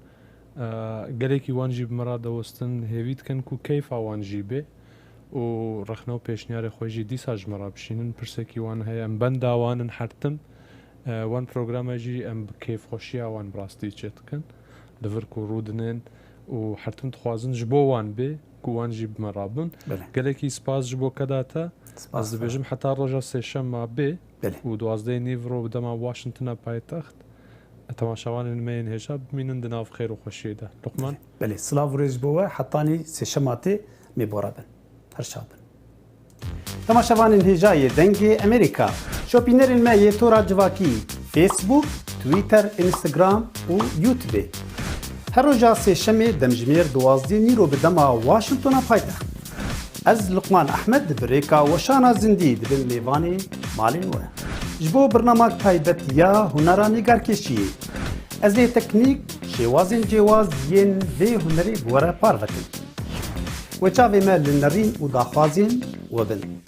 E, gelekî wan jî bi me re dewestin, hêvî dikin ku keyfa wan jî bê û rexne û pêşniyarê xwe jî dîsa ji me re bişînin. Pirsekî wan heye, em benda wan in her tim. E, wan programa jî em bi kêfxweşiya wan bi rastî çêdikin. Li vir ku rûdinên û her tim dixwazin ji bo wan bê ku wan jî bi me re bin. Belê. Gelekî spas ji bo keda te. Spas. Ez dibêjim heta roja sêşema bê. Belê. Û duwazdehê nîv ro bi dema Washingtona paytext. Temaşevanên me yên hêja bimînin di nav xêr û xweşiyê de. Luqman? Belê. Belê. Silav û rêz ji bo we. Hetanî sêşema tê, mê bora bin. Her şad bin. Temaşevanên hêja yê Dengê Amerîka, şopînerên me yê tora civakî, Facebook, Twitter, Instagram û YouTube. Her roja sêşemê demjimêr duwazdeh nîro bi dema Washingtona paytext. Ez Luqman Ehmed bi rêka weşana zindî dibim mêvanê malên we. Ji bo birnamak taybet ya hunera nîgarkêşiyê, ez ê teknîk, şêwazên cêwaz yên vê hunerê bi we re parve kim. Wê çavê me li nerîn û daxwazên we bin.